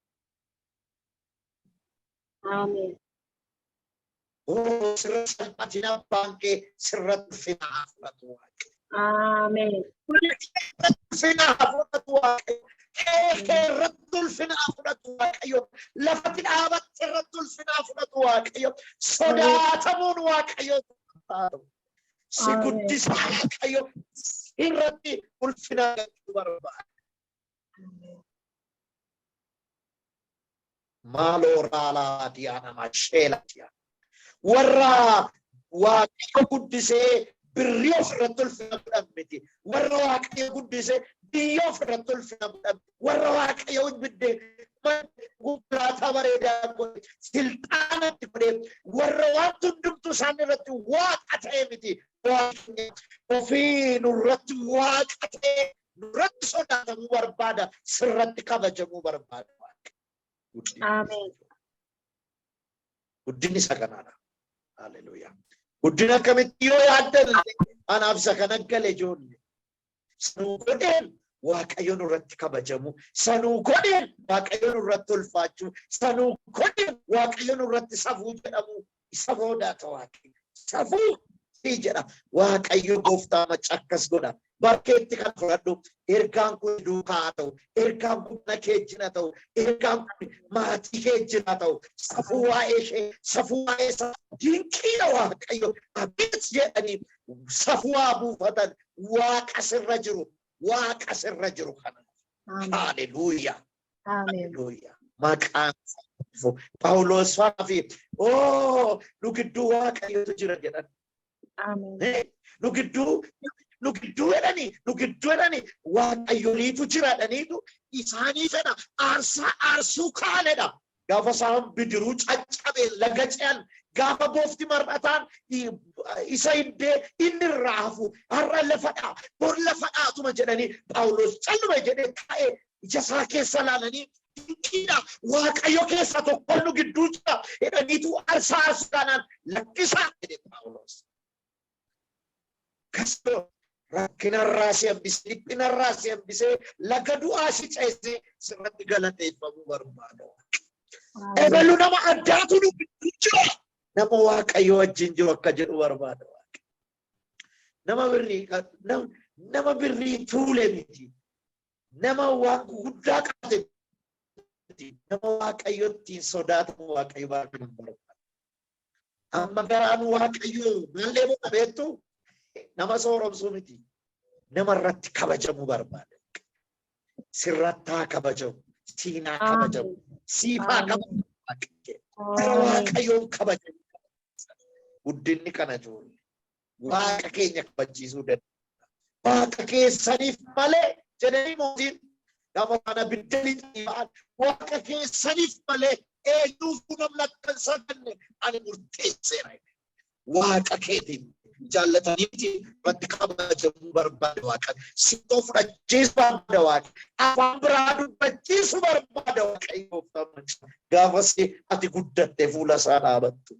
Speaker 2: Ameen.
Speaker 1: Oo, sirra salphatina abbaan kee sirratti ulfina haa fudhatu Waaqayyo.
Speaker 2: Ameen.
Speaker 1: Ulfina haa fudhatu Waaqayyo. Qe'ee kee irratti ulfina haa fudhatu Waaqayyo. Lafatti dhaabatte irratti ulfina haa fudhatu Waaqayyo. Sodaatamuun Waaqayyo haa ta'u. Si
Speaker 2: Ameen.
Speaker 1: guddisa Waaqayyo irratti ulfina argachuu barbaada. Maaloo raalaa diyaana masheela diyaana. Warra Waaqayyo guddisee birrii ofirratti ulfina godhan miti. Warra Waaqayyo guddisee biyya ofirratti ulfina godhan. Warra Waaqayyo biddee konkolaataa bareedaa godhe, silxaanatti godhe, warra waan hundumtuu isaan irratti Waaqa ta'e miti. Waaqni ofii nurratti Waaqa ta'e nurratti sodaatamuu barbaada, sirratti kabajamuu barbaada.
Speaker 2: Ameen.
Speaker 1: Guddinni isa kanaadha. Haleluuyaa. Guddina akkamitti yoo yaaddan anaaf isa kana gale ijoollee. Sanuu godheen Waaqayyo nurratti kabajamu. Sanuu godheen Waaqayyo nurratti ulfaachuu. Sanuu godheen Waaqayyo nurratti safuu jedhamu. Isa boodaata Waaqayyo. Safuu si jedha. Waaqayyo gooftaa macca akkas godha. Barkeetti kan fudhadhu. Ergaan kun duukaa haa ta'u. Ergaan kun mana kee wajjin haa ta'u. Ergaan kun maatii kee wajjin haa ta'u. Safuu waa'ee ishee, safuu waa'ee isaa. Dinqiidha Waaqayyo. Abeet jedhanii safuu haa buufatan. Waaqa sirra jiru. Waaqa sirra jiru kana.
Speaker 2: Ameen.
Speaker 1: Haleluuyaa.
Speaker 2: Ameen.
Speaker 1: Haleluuyaa. Maqaan isaa Phaawulos fa'aa fi oo nu gidduu Waaqayyotu jira jedhan.
Speaker 2: Ameen.
Speaker 1: Nu gidduu jedhanii, nu gidduu jedhanii, waaqayyoliitu jira jedhaniitu isaanii fedha aarsaa aarsuu kaanedha. Gaafa isaan bidiruu caccabe laga ce'an, gaafa goofti mar'ataan isa hiddee inni irraa hafu, har'a lafadhaa bor lafadhaatuma jedhanii, Phaawulos calluma jedhee taa'ee ija isaa keessa laalanii, dinqiidha, Waaqayyo keessa tokko nu gidduu jira jedhaniitu aarsaa aarsuu kaanaan, lakkisaa jedhe Phaawulos. Kasoo rakkinarraa si hambisee, dhiphinarraa si hambisee, laga du'aa si ceesee sirratti galateeffamuu barbaada.
Speaker 2: Ameen.
Speaker 1: Ebelu nama addaatu nu gidduu jira. Nama Waaqayyo wajjin jiru akka jedhu barbaada. Nama birrii nama birrii tuule miti. Nama waan guguddaa qabate miti. Nama Waaqayyo ittiin sodaatamu Waaqayyo baay'ee barbaada. Amma garaan Waaqayyo maallee boona beektu, nama sooromsuu miti. Nama irratti kabajamuu barbaada. Sirratti haa kabajamu. Siinaa kabajamu. Siif haa kabajamu. Gara Waaqayyoon kabajamu. Guddinni kana ijoollee. Waaqa keenya kabachiisuu danda'a. Waaqa keessaniif malee jedhanii mootiin gaafa kana abidda lixanii ba'an, waaqa keessaniif malee eenyuufuu namni akka hin saganne ani murteesseera. Waaqa keetiin jaallataniiti irratti kabajamuu barbaada Waaqa. Sittoo fudhachiisuu barbaada Waaqa. Afaan biraa dubbachiisuu barbaada Waaqayyo. Gaafas ati guddatte fuula isaa dhaabattu.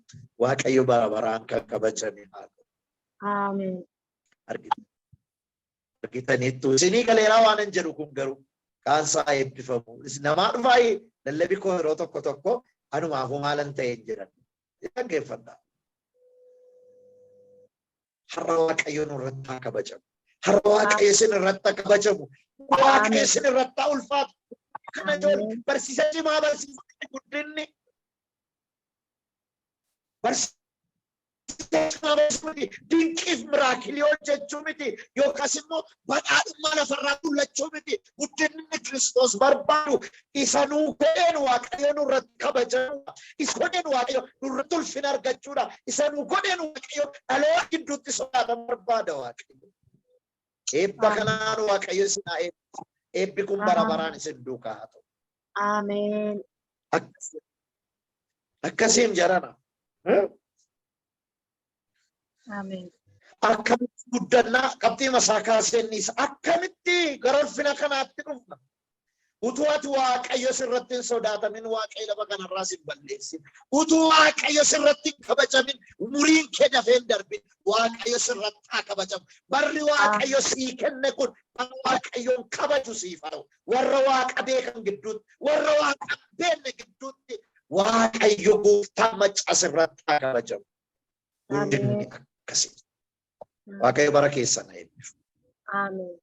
Speaker 1: Waaqayyo bara baraan kan kabajame haa ta'u.
Speaker 2: Ameen.
Speaker 1: Argitaniittu, isinii galeeraa waan hin jedhu kun garuu kaan isaa eebbifamu. Namaa dhufaa lallabi koo yeroo tokko tokko anumaafuu maalan ta'e hin jedhan. Dhaggeeffadhaa. Har'a Waaqayyo nurratti haa kabajamu. Har'a Waaqayyo isin irratti haa kabajamu. Waaqayyo isin irratti haa ulfaatu. Kana ijoollee barsiisa cimaa barsiisa guddinni. Barsiisa cimaa barsiisuu miti. Dinqiif miracle hojjechuu miti. Yookaas immoo badhaadhummaa lafarraa mul'achuu miti. Guddinni Kiristoos barbaadu isa nuu godheen Waaqayyo nurratti kabajamuudha. Isa godheen Waaqayyo nurratti ulfina argachuudha. Isa nuu godheen Waaqayyo dhaloota gidduutti sodaatama barbaada Waaqayyo. Eebba kanaan Waaqayyo isin haa eebbisu. Eebbi kun bara baraan isin duukaa haa ta'u.
Speaker 2: Ameen.
Speaker 1: Akkasiin jarana.
Speaker 2: Ameen.
Speaker 1: Akkamitti guddannaa qabxii masaa kaaseennis, akkamitti gara ulfina kanaatti dhufna? Utuu ati Waaqayyo sirratti hin sodaatamin, Waaqayyo lafa kanarraa sin balleessin. Utuu Waaqayyo sirratti hin kabajamin, umuriin kee dafee hin darbin. Waaqayyo sirratti haa kabajamu. Barri Waaqayyo sii kenne kun bara Waaqayyoon kabaju siif haa ta'u. Warra Waaqa beekan gidduutti, warra Waaqa hin beekne gidduutti Waaqayyo gooftaa maccaa sirratti haa kabajamu. Guddinni akkasii. Waaqayyo bara keessan haa eebbisu.
Speaker 2: Ameen.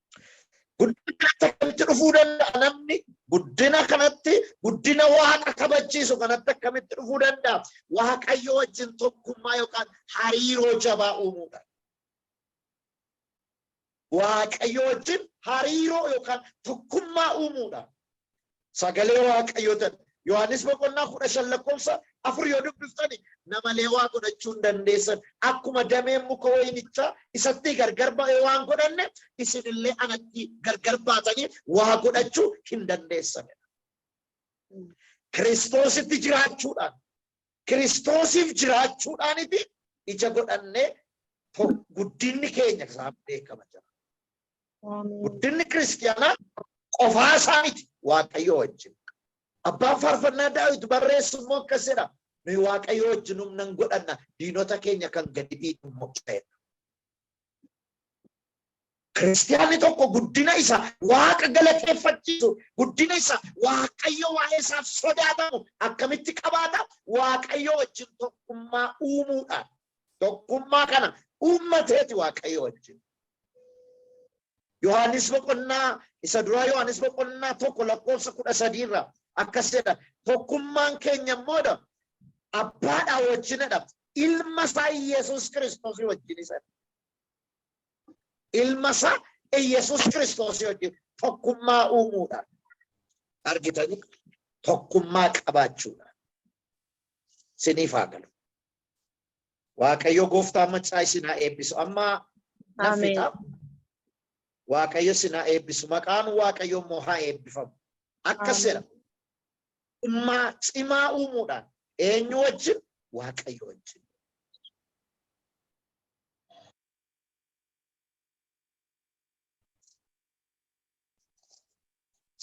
Speaker 1: Guddina kanatti akkamitti dhufuu danda'a namni? Guddina kanatti, guddina Waaqa kabachiisu kanatti akkamitti dhufuu danda'a? Waaqayyo wajjin tokkummaa yookaan hariiroo jabaa uumuudha. Waaqayyo wajjin hariiroo yookaan tokkummaa uumuudha. Sagalee Waaqayyoo ta'e. Yohaannis boqonnaa 15 lakkoofsa 4 yoo dubbiftani, namalee waa godhachuu hin dandeessan. Akkuma dameen muka wayinichaa isatti gargar ba'ee waan godhanne, isinillee anatti gargar baatanii waa godhachuu hin dandeessan. Kiristoositti jiraachuudhaan, Kiristoosiif jiraachuudhaaniti ija godhannee guddinni keenya isaan beekama jira.
Speaker 2: Ameen.
Speaker 1: Guddinni kiristiyaanaa qofaa isaa miti, Waaqayyo wajjin. Abbaan faarfannaa Daawit barreessu immoo akkas jedha. Nuyi Waaqayyo wajjin humna hin godhanna. Diinota keenya kan gadi dhiitu immoo isadha. Kiristiyaanni tokko guddina isa Waaqa galateeffachiisu, guddina isa Waaqayyo waa'ee isaaf sodaatamu akkamitti qabaata? Waaqayyo wajjin tokkummaa uumuudhaan. Tokkummaa kana uummateeti Waaqayyo wajjin. Yohaannis boqonnaa isa duraa Yohaannis boqonnaa 1 lakkoofsa 13 irraa akkas jedha. Tokkummaan keenya immoo dha abbaadhaa wajjinidha. Ilma isaa Yesuus Kiristoosii wajjin isa. Ilma isaa Yesuus Kiristoosii wajjin tokkummaa uumuudhaan. Argitanii tokkummaa qabaachuudhaan. Siniif haa galu. Waaqayyo gooftaa maccaa isin haa eebbisu. Amma nan
Speaker 2: Ameen.
Speaker 1: fixa. Waaqayyo isin haa eebbisu. Maqaan Waaqayyo immoo haa eebbifamu. Akkas jedha. Tokkummaa cimaa uumuudhaan eenyu wajjin? Waaqayyo wajjin.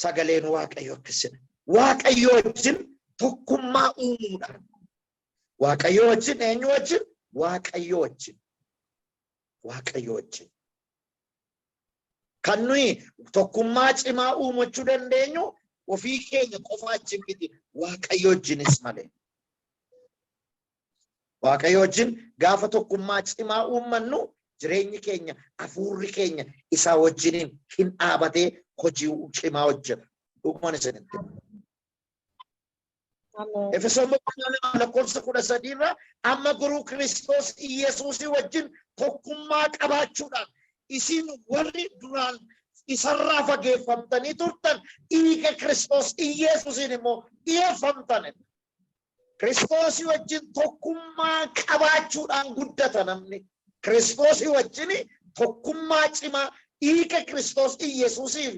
Speaker 1: Sagaleen Waaqayyo akkas jedha. Waaqayyo wajjin tokkummaa uumuudhaan. Waaqayyo wajjin eenyu wajjin? Waaqayyo wajjin. Waaqayyo wajjin. Kan nuyi tokkummaa cimaa uumachuu dandeenyu ofii keenya qofa wajjin miti, Waaqayyo wajjinis malee. Waaqayyo wajjin gaafa tokkummaa cimaa uummannu jireenyi keenya, hafuurri keenya isaa wajjiniin hin dhaabatee hojii cimaa hojjeta. Dhuguman isinitti hima.
Speaker 2: Ameen.
Speaker 1: Efesoon boqonnaa 2 lakkoofsa 13 irraa amma garuu Kiristoos Iyesuusii wajjin tokkummaa qabaachuudhaan isin warri duraan isarraa fageeffamtanii turtan dhiiga Kiristoos Iyesuusiin immoo dhiyeeffamtan. Kiristoosii wajjin tokkummaa qabaachuudhaan guddata namni. Kiristoosii wajjin tokkummaa cimaa dhiiga Kiristoos Iyesuusiif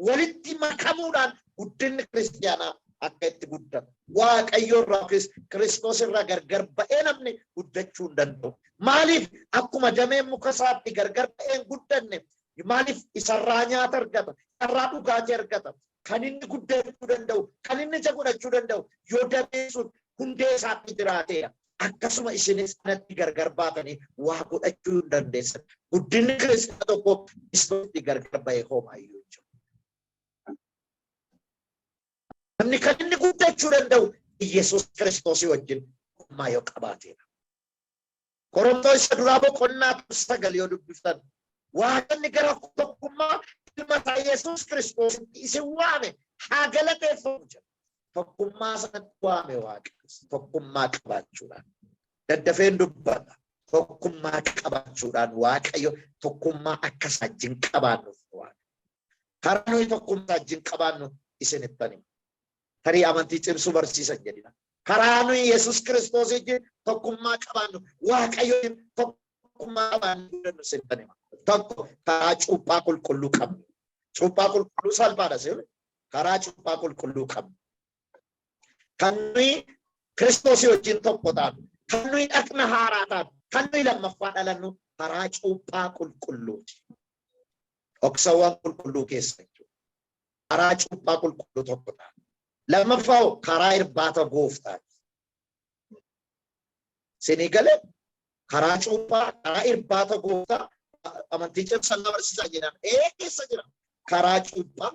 Speaker 1: walitti makamuudhaan guddinni kiristiyaanaa akka itti guddatu. Waaqayyo irraa yookiis Kiristoos irraa gargar ba'ee namni guddachuu hin danda'u. Maaliif akkuma dameen muka isaatti gargar ba'ee hin guddanne maaliif isarraa nyaata argata, isarraa dhugaatii argata. Kan inni guddachuu danda'u, kan inni ija godhachuu danda'u yoo dameen sun hundee isaatti jiraateedha. Akkasuma isinis anatti gargar baatanii waa godhachuu hin dandeessan. Guddinni kiristiyaana tokko Kiristoositti gargar ba'ee homaayyuu hin jiru. Namni kan inni guddachuu danda'u Iyyasuus Kiristoosii wajjin tokkummaa yoo qabaateedha. Qorontoo isa duraa boqonnaa 9 yoo dubbiftan Waaqni gara tokkummaa ilma isaa Yesuus Kiristoositti isin waame haa galateeffamu jedha. Tokkummaa sanatti waame Waaqni tokkummaa qabaachuudhaan. Daddafeen dubbadha. Tokkummaa qabaachuudhaan Waaqayyo tokkummaa akka isaa wajjin qabaannuuf nu waame. Karaa nuyi tokkummaa isaa wajjin qabaannu isinittan hima. Tarii amantii cimsuu barsiisan jedhina. Karaa nuyi Yesuus Kiristoos wajjin tokkummaa qabaannu, Waaqayyo wajjin tokkummaa qabaannu jennu isinittan hima. Tokko karaa cuuphaa qulqulluu qabnu. Cuuphaa qulqulluu salphaadha sirri. Karaa cuuphaa qulqulluu qabnu. Kan nuyi Kiristoosii wajjin tokko taanu, kan nuyi dhaqna haaraa taanu, kan nuyi lammaffaa dhalannu karaa cuuphaa qulqulluuti. Dhoksawwan qulqulluu keessa jechuudha. Karaa cuuphaa qulqulluu tokko taana. Lammaffaa hoo karaa irbaata gooftaati. Isinii galee karaa cuuphaa, karaa irbaata gooftaa amantii cimsan na barsiisaa jedhan ee keessa jira. Karaa cuuphaa,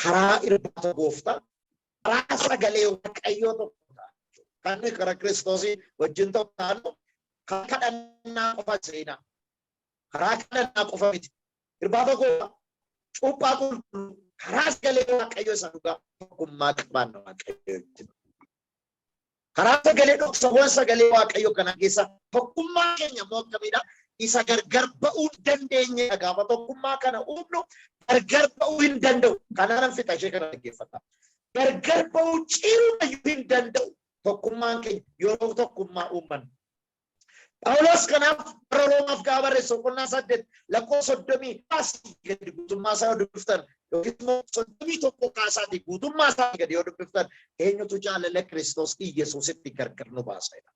Speaker 1: karaa irbaata gooftaa, karaa sagalee Waaqayyoo tokko ta'a. Kan nuyi karaa Kiristoosii wajjin tokko taanu karaa kadhannaa qofa seenaa. Karaa kadhannaa qofa miti. Irbaata gooftaa, cuuphaa qulqulluu, karaa sagalee Waaqayyoo isa dhugaa tokkummaa qabaanna Waaqayyoo wajjin. Karaa sagalee dhoksawwan sagalee Waaqayyoo kana keessa tokkummaa keenya immoo akkamiidha? Isa gargar ba'uu hin dandeenyedha. Gaafa tokkummaa kana uumnu gargar ba'uu hin danda'u. Kanaanan fixa ishee kana dhaggeeffadha. Gargar ba'uu cirumayyuu hin danda'u. Tokkummaan keenya yeroo tokkummaa uummannu. Phaawulos kanaaf warra Roomaaf gaafa barreessu boqonnaa 8 lakkoofsa soddomii asii gadi guutummaa isaa yoo dubbiftan yookiis immoo 31 kaasaatii guutummaa isaa gadi yoo dubbiftan eenyutu jaalala Kiristoos Iyyasuusitti gargar nu baasa jedha.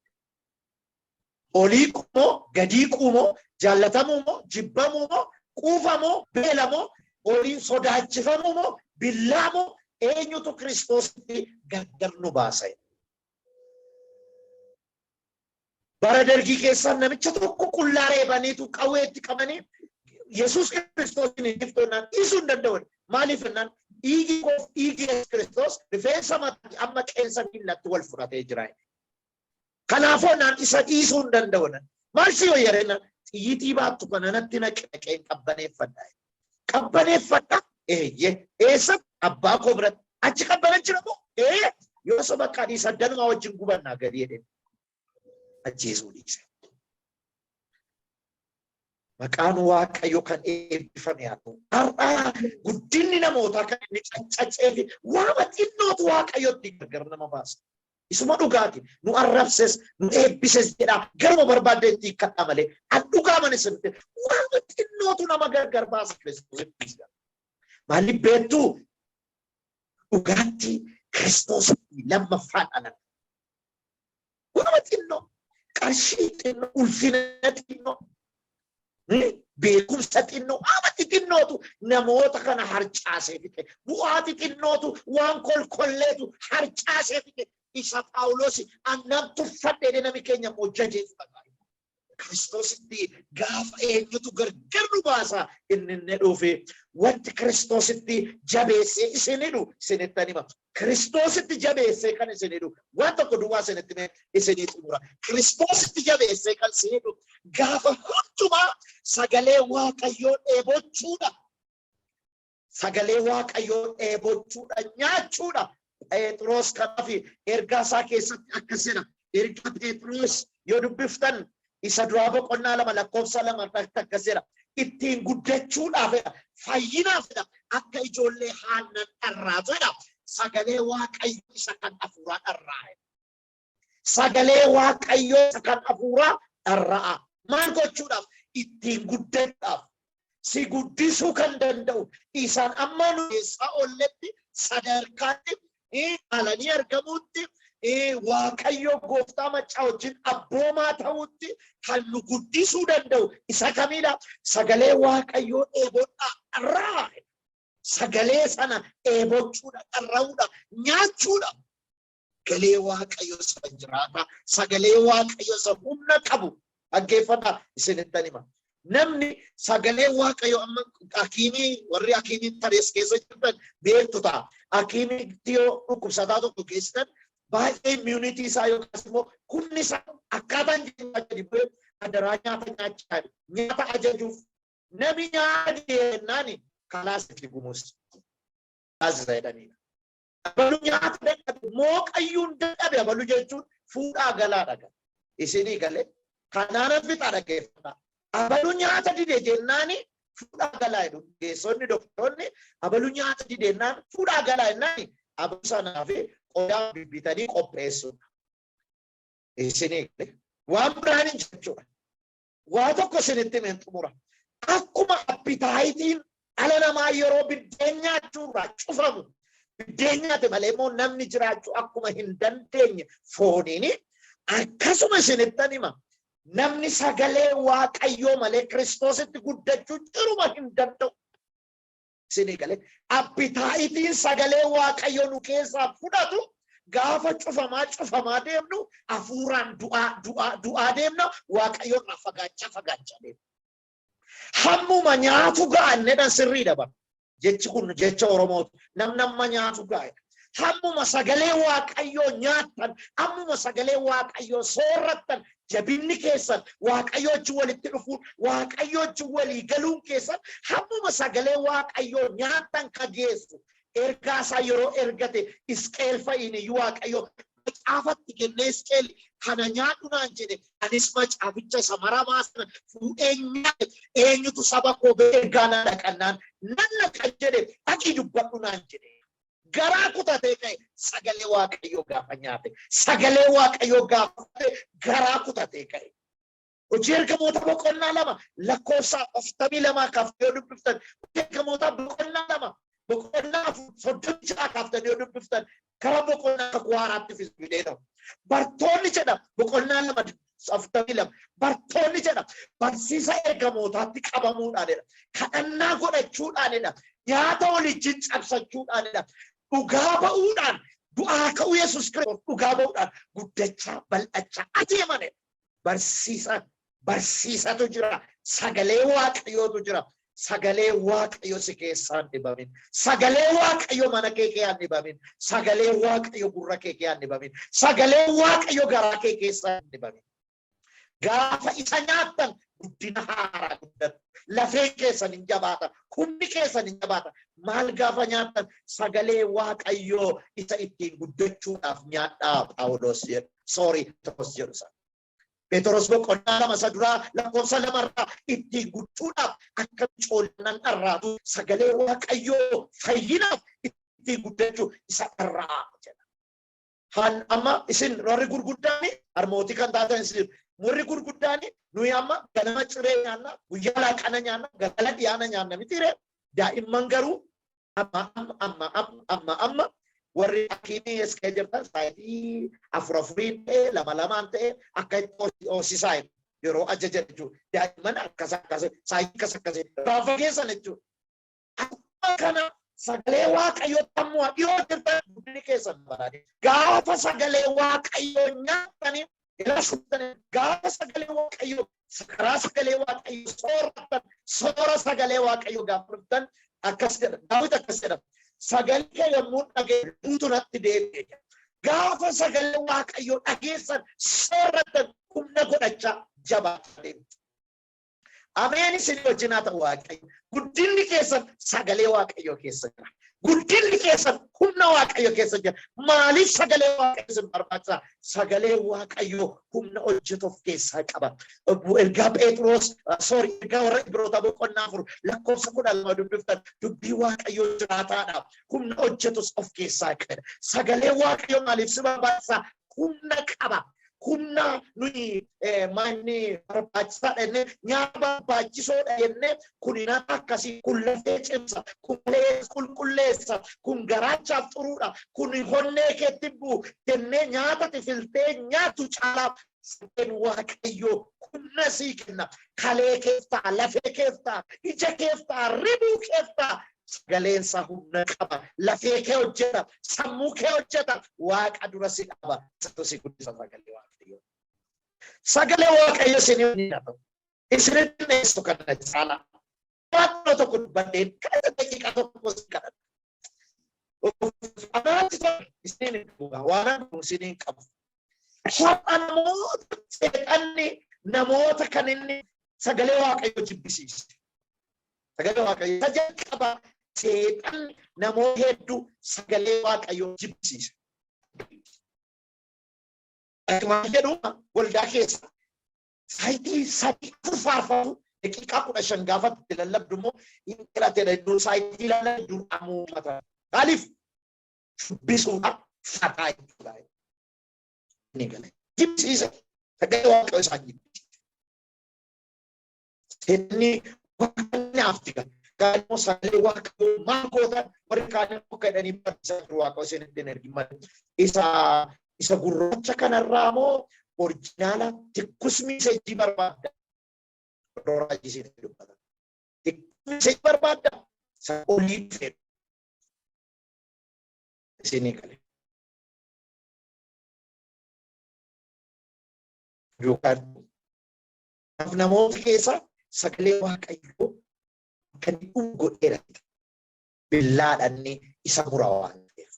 Speaker 1: Olii quumoo gadii quumoo jaallatamuu moo jibbamuu moo quufa moo beela moo olii sodaachifamuu moo billaa moo eenyutu Kiristoositti gargar nu baasa jedha. Bara Dargii keessaa namicha tokko qullaa reebaniitu qawweetti qabanii, Yesuus Kiristoos hin dhiiftoonnaan dhiisuu hin danda'u. Maaliif jennaan, dhiigi koof dhiigi Yesuus Kiristoos rifeensa mataatti amma qeensa miillatti wal fudhatee jira. Kanaafuu naan isa dhiisuu hin danda'u. Maal si wayyareenna, xiyyitii baattu kana natti naqi, naqeen qabbaneeffadha. Qabbaneeffadha? Eeyyee. Eessatti? Abbaa koo biratti. Achi qabbana jira moo? Ee, yoo soba dhiisa, danumaa wajjin gubannaa gadi jedheen. Ajjeesuu dhiise. Maqaan Waaqayyoo kan eebbifame haa ta'u. Har'aa guddinni namootaa kan inni caccacee fi waama xinnootu Waaqayyotti gargar nama baasa. Isuma dhugaati. Nu arrabses, nu eebbises jedha. Garuma barbaadde itti hiikkadha malee. An dhugaa mana isinitti waama xinnootu nama gargar baasa Kiristoositti. Maaliif beektuu? Dhugaatti Kiristoositti lammaffaa dhalan. Waama xinnoo, qarshii xinnoo, ulfina xinnoo, beekumsa xinnoo, waama xixinnootu namoota kana harcaasee fixe. Bu'aa xixinnootu, waan kolkolleetu harcaasee fixe. Isa Phaawulos annan tuffadhe, nami keenya immoo jajee fudhata. Kiristoositti gaafa eenyutu gargar nu baasa inni inni dhufe, wanti Kiristoositti jabeessee isin hidhu isinittan hima. Kiristoositti jabeessee kan isin hidhu waan tokko duwwaa isinitti himee isinii xumura. Kiristoositti jabeessee kan isin hidhu gaafa hundumaa sagalee Waaqayyoo dheebochuudha. Sagalee Waaqayyoo dheebochuudha, nyaachuudha. Phexros kanaaf ergaa isaa keessatti akkas jedha. Ergaa Phexros yoo dubbiftan isa duraa boqonnaa 2 lakkoofsa 2 irratti akkas jedha. Ittiin guddachuudhaaf jedha. Fayyinaaf jedha. Akka ijoollee aannan dharraatu jedha. Sagalee Waaqayyoo isa kan hafuuraa dharraa. Sagalee Waaqayyoo isa kan hafuuraa dharra'a. Maal gochuudhaaf? Ittiin guddachuudhaaf. Si guddisuu kan danda'u isaan amma nu keessaa olletti sadarkaatti caalanii argamuutti, Waaqayyo gooftaa maccaa wajjin abboomaa ta'utti kan nu guddisuu danda'u isa kamidha? Sagalee Waaqayyoo dheebodhaa, dharraa. Sagalee sana dheebochuudha, dharra'uudha, nyaachuudha. Sagalee Waaqayyo isa jiraata. Sagalee Waaqayyo isa humna qabu. Dhaggeeffadhaa, isinittan hima. Namni sagalee Waaqayyo, amma hakiimii, warri hakiimii tarees keessa jirtan beektu ta'a. Hakiimii yoo dhukkubsataa tokko geessitan baay'ee immunity isaa yookaas immoo humni isaa akkaataan jireenyaa gadi bu'ee, adaraa nyaata nyaachaa, nyaata ajajuuf. Namni nyaata jennaan kalaas itti gumus taasisa jedhaniidha. Abalu nyaata dadhabe, mooqayyuun dadhabe abalu jechuun fuudhaa galaa dhaga. Isinii galee kanaanan fixaa, dhaggeeffadhaa. Abalu nyaata dide jennaani fuudhaa galaa jedhu. Geessonni, doktoroonni abalu nyaata dide jennaan fuudhaa galaa jennaani abalu sanaa fi qodaa bibbitanii qopheessuudha. Isinii galee waan biraan hin jechuudha. Waa tokko isinitti himeen xumura. Akkuma appetiteiin dhala namaa yeroo biddeen nyaachuurraa cufamu, biddeen nyaate malee immoo namni jiraachuu akkuma hin dandeenye fooniini, akkasuma isinittan hima. Namni sagalee Waaqayyoo malee Kiristoositti guddachuu jiruma hin danda'u. Isinii galee, appetiteiin sagalee Waaqayyoo nu keessaa fudhatu gaafa cufamaa cufamaa deemnu, hafuuraan du'aa du'aa du'aa deemna, Waaqayyo irraa fagaachaa fagaachaa deemna. Hammuma nyaatu ga'an jedhan sirriidha bara. Jechi kun jecha Oromooti. Namni amma nyaatu ga'edha. Hammuma sagalee Waaqayyoo nyaattan, hammuma sagalee Waaqayyoo soorrattan, jabinni keessan, Waaqayyoo wajjin walitti dhufuun, Waaqayyoo wajjin walii galuun keessan hammuma sagalee Waaqayyoo nyaattan ka geessu. Ergaa isaa yeroo ergate Isqeel fa'iin iyyuu Waaqayyo macaafatti kennee, "Isqeel, kana nyaadhu" naan jedhe. Anis macaaficha isa maramaa sana fuudhee nyaadhe. "Eenyutu saba koo ergaa na dhaqannaan nan dhaqan" jedhe. "Dhaqii dubbadhu" naan jedhe. Garaa kutatee ka'e. Sagalee Waaqayyoo gaafa nyaate, sagalee Waaqayyoo gaafa garaa kutatee ka'e. Hojii Ergamoota boqonnaa 2 lakkoofsa 42 kaaftanii yoo dubbiftan, Hojii Ergamoota boqonnaa 2, boqonnaa 4, 36 kaaftanii yoo dubbiftan, gara boqonnaa Kakuu Haaraatti fidee ta'u. Bartoonni jedha, boqonnaa 2 42, bartoonni jedha, barsiisa ergamootaatti qabamuudhaanidha. Kadhannaa godhachuudhaanidha. Nyaata waliin cabsachuudhaanidha. Dhugaa ba'uudhaan, du'aa ka'uu Yesuus Kiristoos dhugaa ba'uudhaan guddachaa bal'achaa adeemanidha. Barsiisa barsiisatu jira. Sagalee Waaqayyootu jira. Sagalee Waaqayyo si keessaan dhibamin. Sagalee Waaqayyo mana kee keessaan dhibamin. Sagalee Waaqayyo gurra kee keessaan dhibamin. Sagalee Waaqayyo garaa kee keessaan dhibamin. Gaafa isa nyaattan guddina haaraa guddatu. Lafeen keessan hin jabaata. Humni keessan hin jabaata. Maal gaafa nyaattan? Sagalee Waaqayyoo isa ittiin guddachuudhaaf nyaadhaa Phaawulos jedhu. Sorry, Phexros jedhu sana. Phexros boqonnaa 2 isa duraa lakkoofsa 2rraa ittiin guddachuudhaaf akka coollan dharraatu sagalee Waaqayyoo fayyinaaf ittiin guddachuu isa dharraa jedha. Haan amma isin warri gurguddaani, harmootii kan taatan isin warri gurguddaani, nuyi amma ganama ciree nyaanna, guyyaa laaqana nyaanna, galgala dhiyaana nyaanna mitiiree? Daa'imman garuu amma amma amma amma amma amma warri hakiimii eessa jirtan saayitii afur afuriin ta'e, lama lamaan ta'e akka itti hoosisaa yeroo ajajan jechuudha. Daa'imman akkas akkas saayitii akkas akkas irraa fageessan jechuudha. Akkuma kana sagalee Waaqayyoo ammoo dhiyoo jirtan guddinni keessan baraadhe. Gaafa sagalee Waaqayyoo nyaattanii ilaaluuttanii, gaafa sagalee Waaqayyoo karaa sagalee Waaqayyoo soorattan, soora sagalee Waaqayyoo gaafa dhuftan, akkas jedha Daawit, akkas jedha: "Sagalee kee yommuu dhaga'e lubbuutu natti deebi'e." Gaafa sagalee Waaqayyoo dhageessan, soorattan, humna godhachaa jabaachaa deemtu. Ameen, isin wajjin haa ta'u Waaqayyo. Guddinni keessan sagalee Waaqayyoo keessa jira. Guddinni keessan humna Waaqayyoo keessa jira. Maaliif sagalee Waaqayyoo isin barbaachisa? Sagalee Waaqayyoo humna hojjetu of keessaa qaba. Ergaa Phexros, sorry, ergaa warra Ibroota boqonnaa 4 lakkoofsa 12 dubbiftan, dubbii Waaqayyoo jiraataadha. Humna hojjetus of keessaa qaba. Sagalee Waaqayyoo maaliif si barbaachisa? Humna qaba. Humna nuyi manni barbaachisaadha jennee, nyaata barbaachisoodha jennee, kun nyaata akkasii, kun lafee cimsa, kun qulqulleessa, kun garaachaaf xuruudha, kun honnee keetti bu'u jennee nyaata filtee nyaatu caalaa sagaleen Waaqayyoo humna sii kenna. Kalee keef ta'a, lafee keef ta'a, ija keef ta'a, ribuu keef ta'a. Sagaleen isaa humna qaba. Lafee kee hojjeta, sammuu kee hojjeta, Waaqa dura si dhaaba. Isatu si guddisa sagalee Waaqayyoo. Sagalee Waaqayyo isin hin ta'u. Isinitti dhiyeessu kana caalaa. Waan tokko dubbadheen kana daqiiqaa tokko si kadhadha. Anaatti tola isiniin hin qabu. Waan ani isiniin qabu. Har'a namoota seexanni namoota kan inni sagalee Waaqayyoo jibbisiise. Sagalee Waaqayyoo isa jalqaba seexanni namoota hedduu sagalee Waaqayyoo jibbisiise. Akkuma jedhu waldaa keessa saayitii 3 4 faarfatu, daqiiqaa 15 gaafa itti lallabdu immoo hin dheeratedha. Iddoo saayitii lama dur amuumata. Maaliif shubbisuudha fataa jechuudha. Ni gale. Jibbisiise. Sagalee Waaqayyoo isaan jibbisiise. Seexanni Waaqni aftika. Kaan immoo sagalee Waaqayyoo maal gootan? Warri kaan immoo akka jedhanii barsiisaa jiru, Waaqayyo isinitti hin ergin malee. Isa gurraacha kanarraa moo original tikkus message barbaadda? Raajii isinitti dubbata. Tikkus message barbaadda? Isa olii dhufe. Isinii gale. Yookaan namoota keessa sagalee Waaqayyoo kan dhugu godheera. Billaadhaan isa mura waan ta'eef.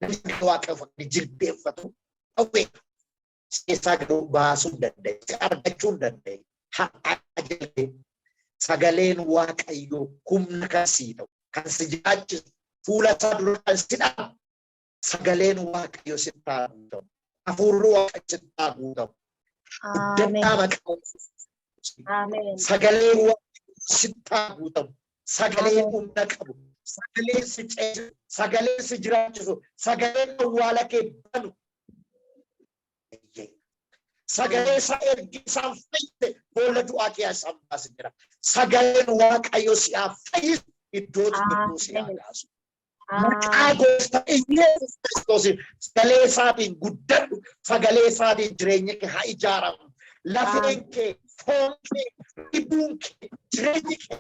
Speaker 1: Namni sagalee Waaqayyoo akka jilbeeffatu dhawwee keessaa garuu baasuu hin danda'e, argachuu hin danda'e. Har'aa jalqabee sagaleen Waaqayyoo humna kan sii ta'u, kan si jiraachisu, fuula isaa dura kan si dhaabu, sagaleen Waaqayyoo sitti haa guutamu. Hafuurri Waaqayyoo sitti haa guutamu. Guddadhaa maqaa
Speaker 2: Ameen.
Speaker 1: Sagaleen Waaqayyoo sitti haa guutamu. Sagalee humna qabu, sagalee si ceesisu, sagalee si jiraachisu, sagaleen awwaala kee banu. Sagalee isaa ergi isaan fayyise boolla du'aa kee isaan baase jira. Sagaleen Waaqayyoo si haa fayyisu, iddoo xixiqqoo si haa kaasu. Maqaa Gooftaa Iyyasuus Kiristoosiin sagalee isaatiin guddadhu, sagalee isaatiin jireenya kee haa ijaaramu. Lafeen kee, foon kee, ribuun kee, jireenyi kee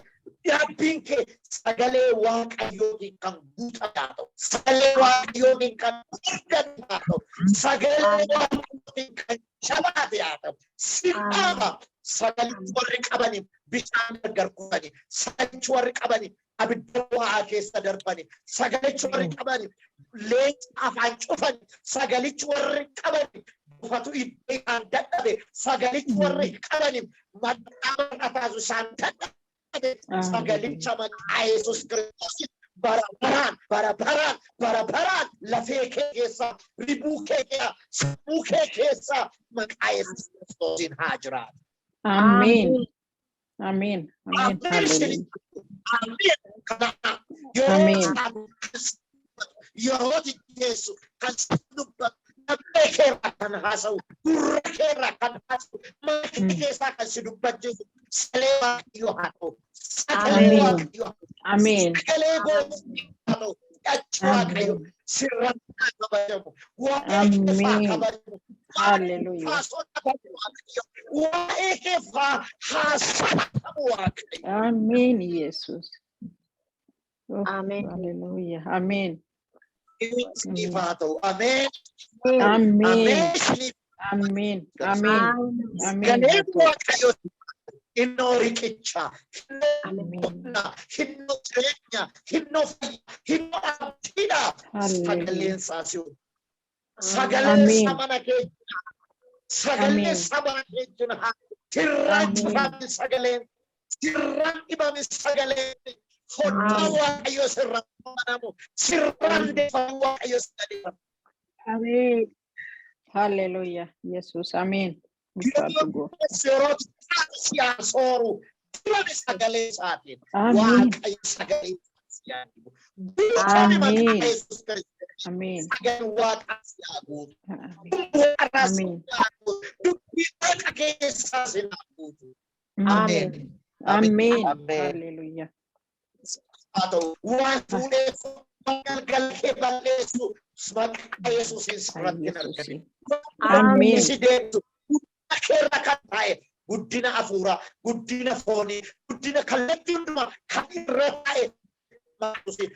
Speaker 1: Dhaabbiin kee sagalee Waaqayyootiin kan guutame haa ta'u. Sagalee Waaqayyootiin kan argate haa ta'u. Sagalee Waaqayyootiin kan jabaate haa ta'u. Si dhaaba. Sagalichi warri qabanii bishaan gargar kutanii, sagalichi warri qabanii abidda boba'aa keessa darbanii, sagalichi warri qabanii leenca afaan cufanii, sagalichi warri qabanii bufatu iddoo isaan dadhabe, sagalichi warri qabanii maqaa mar'ataasu isaan dadhabe, sagalicha maqaa Yesuus Kiristoosiin bara baraan, bara baraan, bara baraan lafee kee keessa, ribuu kee keessa, sammuu kee keessa maqaa Yesuus Kiristoosiin haa jiraatu.
Speaker 3: Ameen. Ameen. Ameen.
Speaker 1: Ameen.
Speaker 3: Hallelujah.
Speaker 1: Ameen. Kana yeroo
Speaker 3: Ameen.
Speaker 1: isaan yeroo geessu kan si dubbatu, laphee keerraa kan haasa'u, gurra keerraa kan haasa'u, mana kee keessaa kan si dubbachiisu sagalee Waaqayyoo haa ta'u. Sagalee
Speaker 3: Ameen.
Speaker 1: Waaqayyoo haa ta'u.
Speaker 3: Ameen.
Speaker 1: Sagalee Gooftaa haa ta'u. Achi Waaqayyo sirratti haa kabajamu. Waa'ee keef haa
Speaker 3: Ameen.
Speaker 1: kabajamu. Waa'ee
Speaker 3: Hallelujah.
Speaker 1: haa sodaatamu Waaqayyo. Waa'ee keef haa sodaatamu Waaqayyo.
Speaker 3: Ameen, Yesus. Oh,
Speaker 2: Ameen.
Speaker 3: hallelujah. Ameen.
Speaker 1: Isiniif haa ta'u. Ameen.
Speaker 3: Ameen.
Speaker 1: Ameen. Isiniif
Speaker 3: Ameen. Ameen. Ameen.
Speaker 1: Sagaleen Waaqayyo innoo riqicha, innoo
Speaker 3: Ameen.
Speaker 1: humna, innoo jireenya, innoo fayyaa, innoo abdiidha.
Speaker 3: Hallelujah.
Speaker 1: Sagaleen isaa si sagaleen
Speaker 3: Ameen.
Speaker 1: isaa mana keenya, sagaleen
Speaker 3: Ameen.
Speaker 1: isaa mana keenya sirraan
Speaker 3: Ameen.
Speaker 1: cufame, sagaleen sirraan dhibame, sagaleen foddaa
Speaker 3: Ameen.
Speaker 1: Waaqayyo sirraan banamu, sirraan deeffamu, Waaqayyo sagalee.
Speaker 2: Ameen.
Speaker 3: Hallelujah. Yesus. Ameen. Ulfaadhu Gooftaa.
Speaker 1: Yeroo si haa sooru, dibame sagalee isaatiin.
Speaker 3: Ameen.
Speaker 1: Waaqayyo sagalee si haa dibu. Guutame maqaa
Speaker 3: Ameen.
Speaker 1: Yesuus Kiristoos.
Speaker 3: Ameen.
Speaker 1: Sagaleen Waaqaa si haa guutu.
Speaker 3: Ameen.
Speaker 1: Waaqarraa si
Speaker 3: Ameen.
Speaker 1: haa guutu. Dubbii Waaqa keessaa si haa guutu.
Speaker 3: Ameen.
Speaker 1: Ameen.
Speaker 3: Ameen.
Speaker 1: Ameen.
Speaker 3: Hallelujah.
Speaker 1: Haa ta'u, waan fuudhee galgala kee balleessu maqaa Yesuusiin sirratti hin argame.
Speaker 3: Yesuusiin. Ameen.
Speaker 1: Si deemtu guddina keerra kan taa'e, guddina hafuuraa, guddina foonii, guddina kallattii hundumaa kan irra taa'e maqaa Yesuusiin.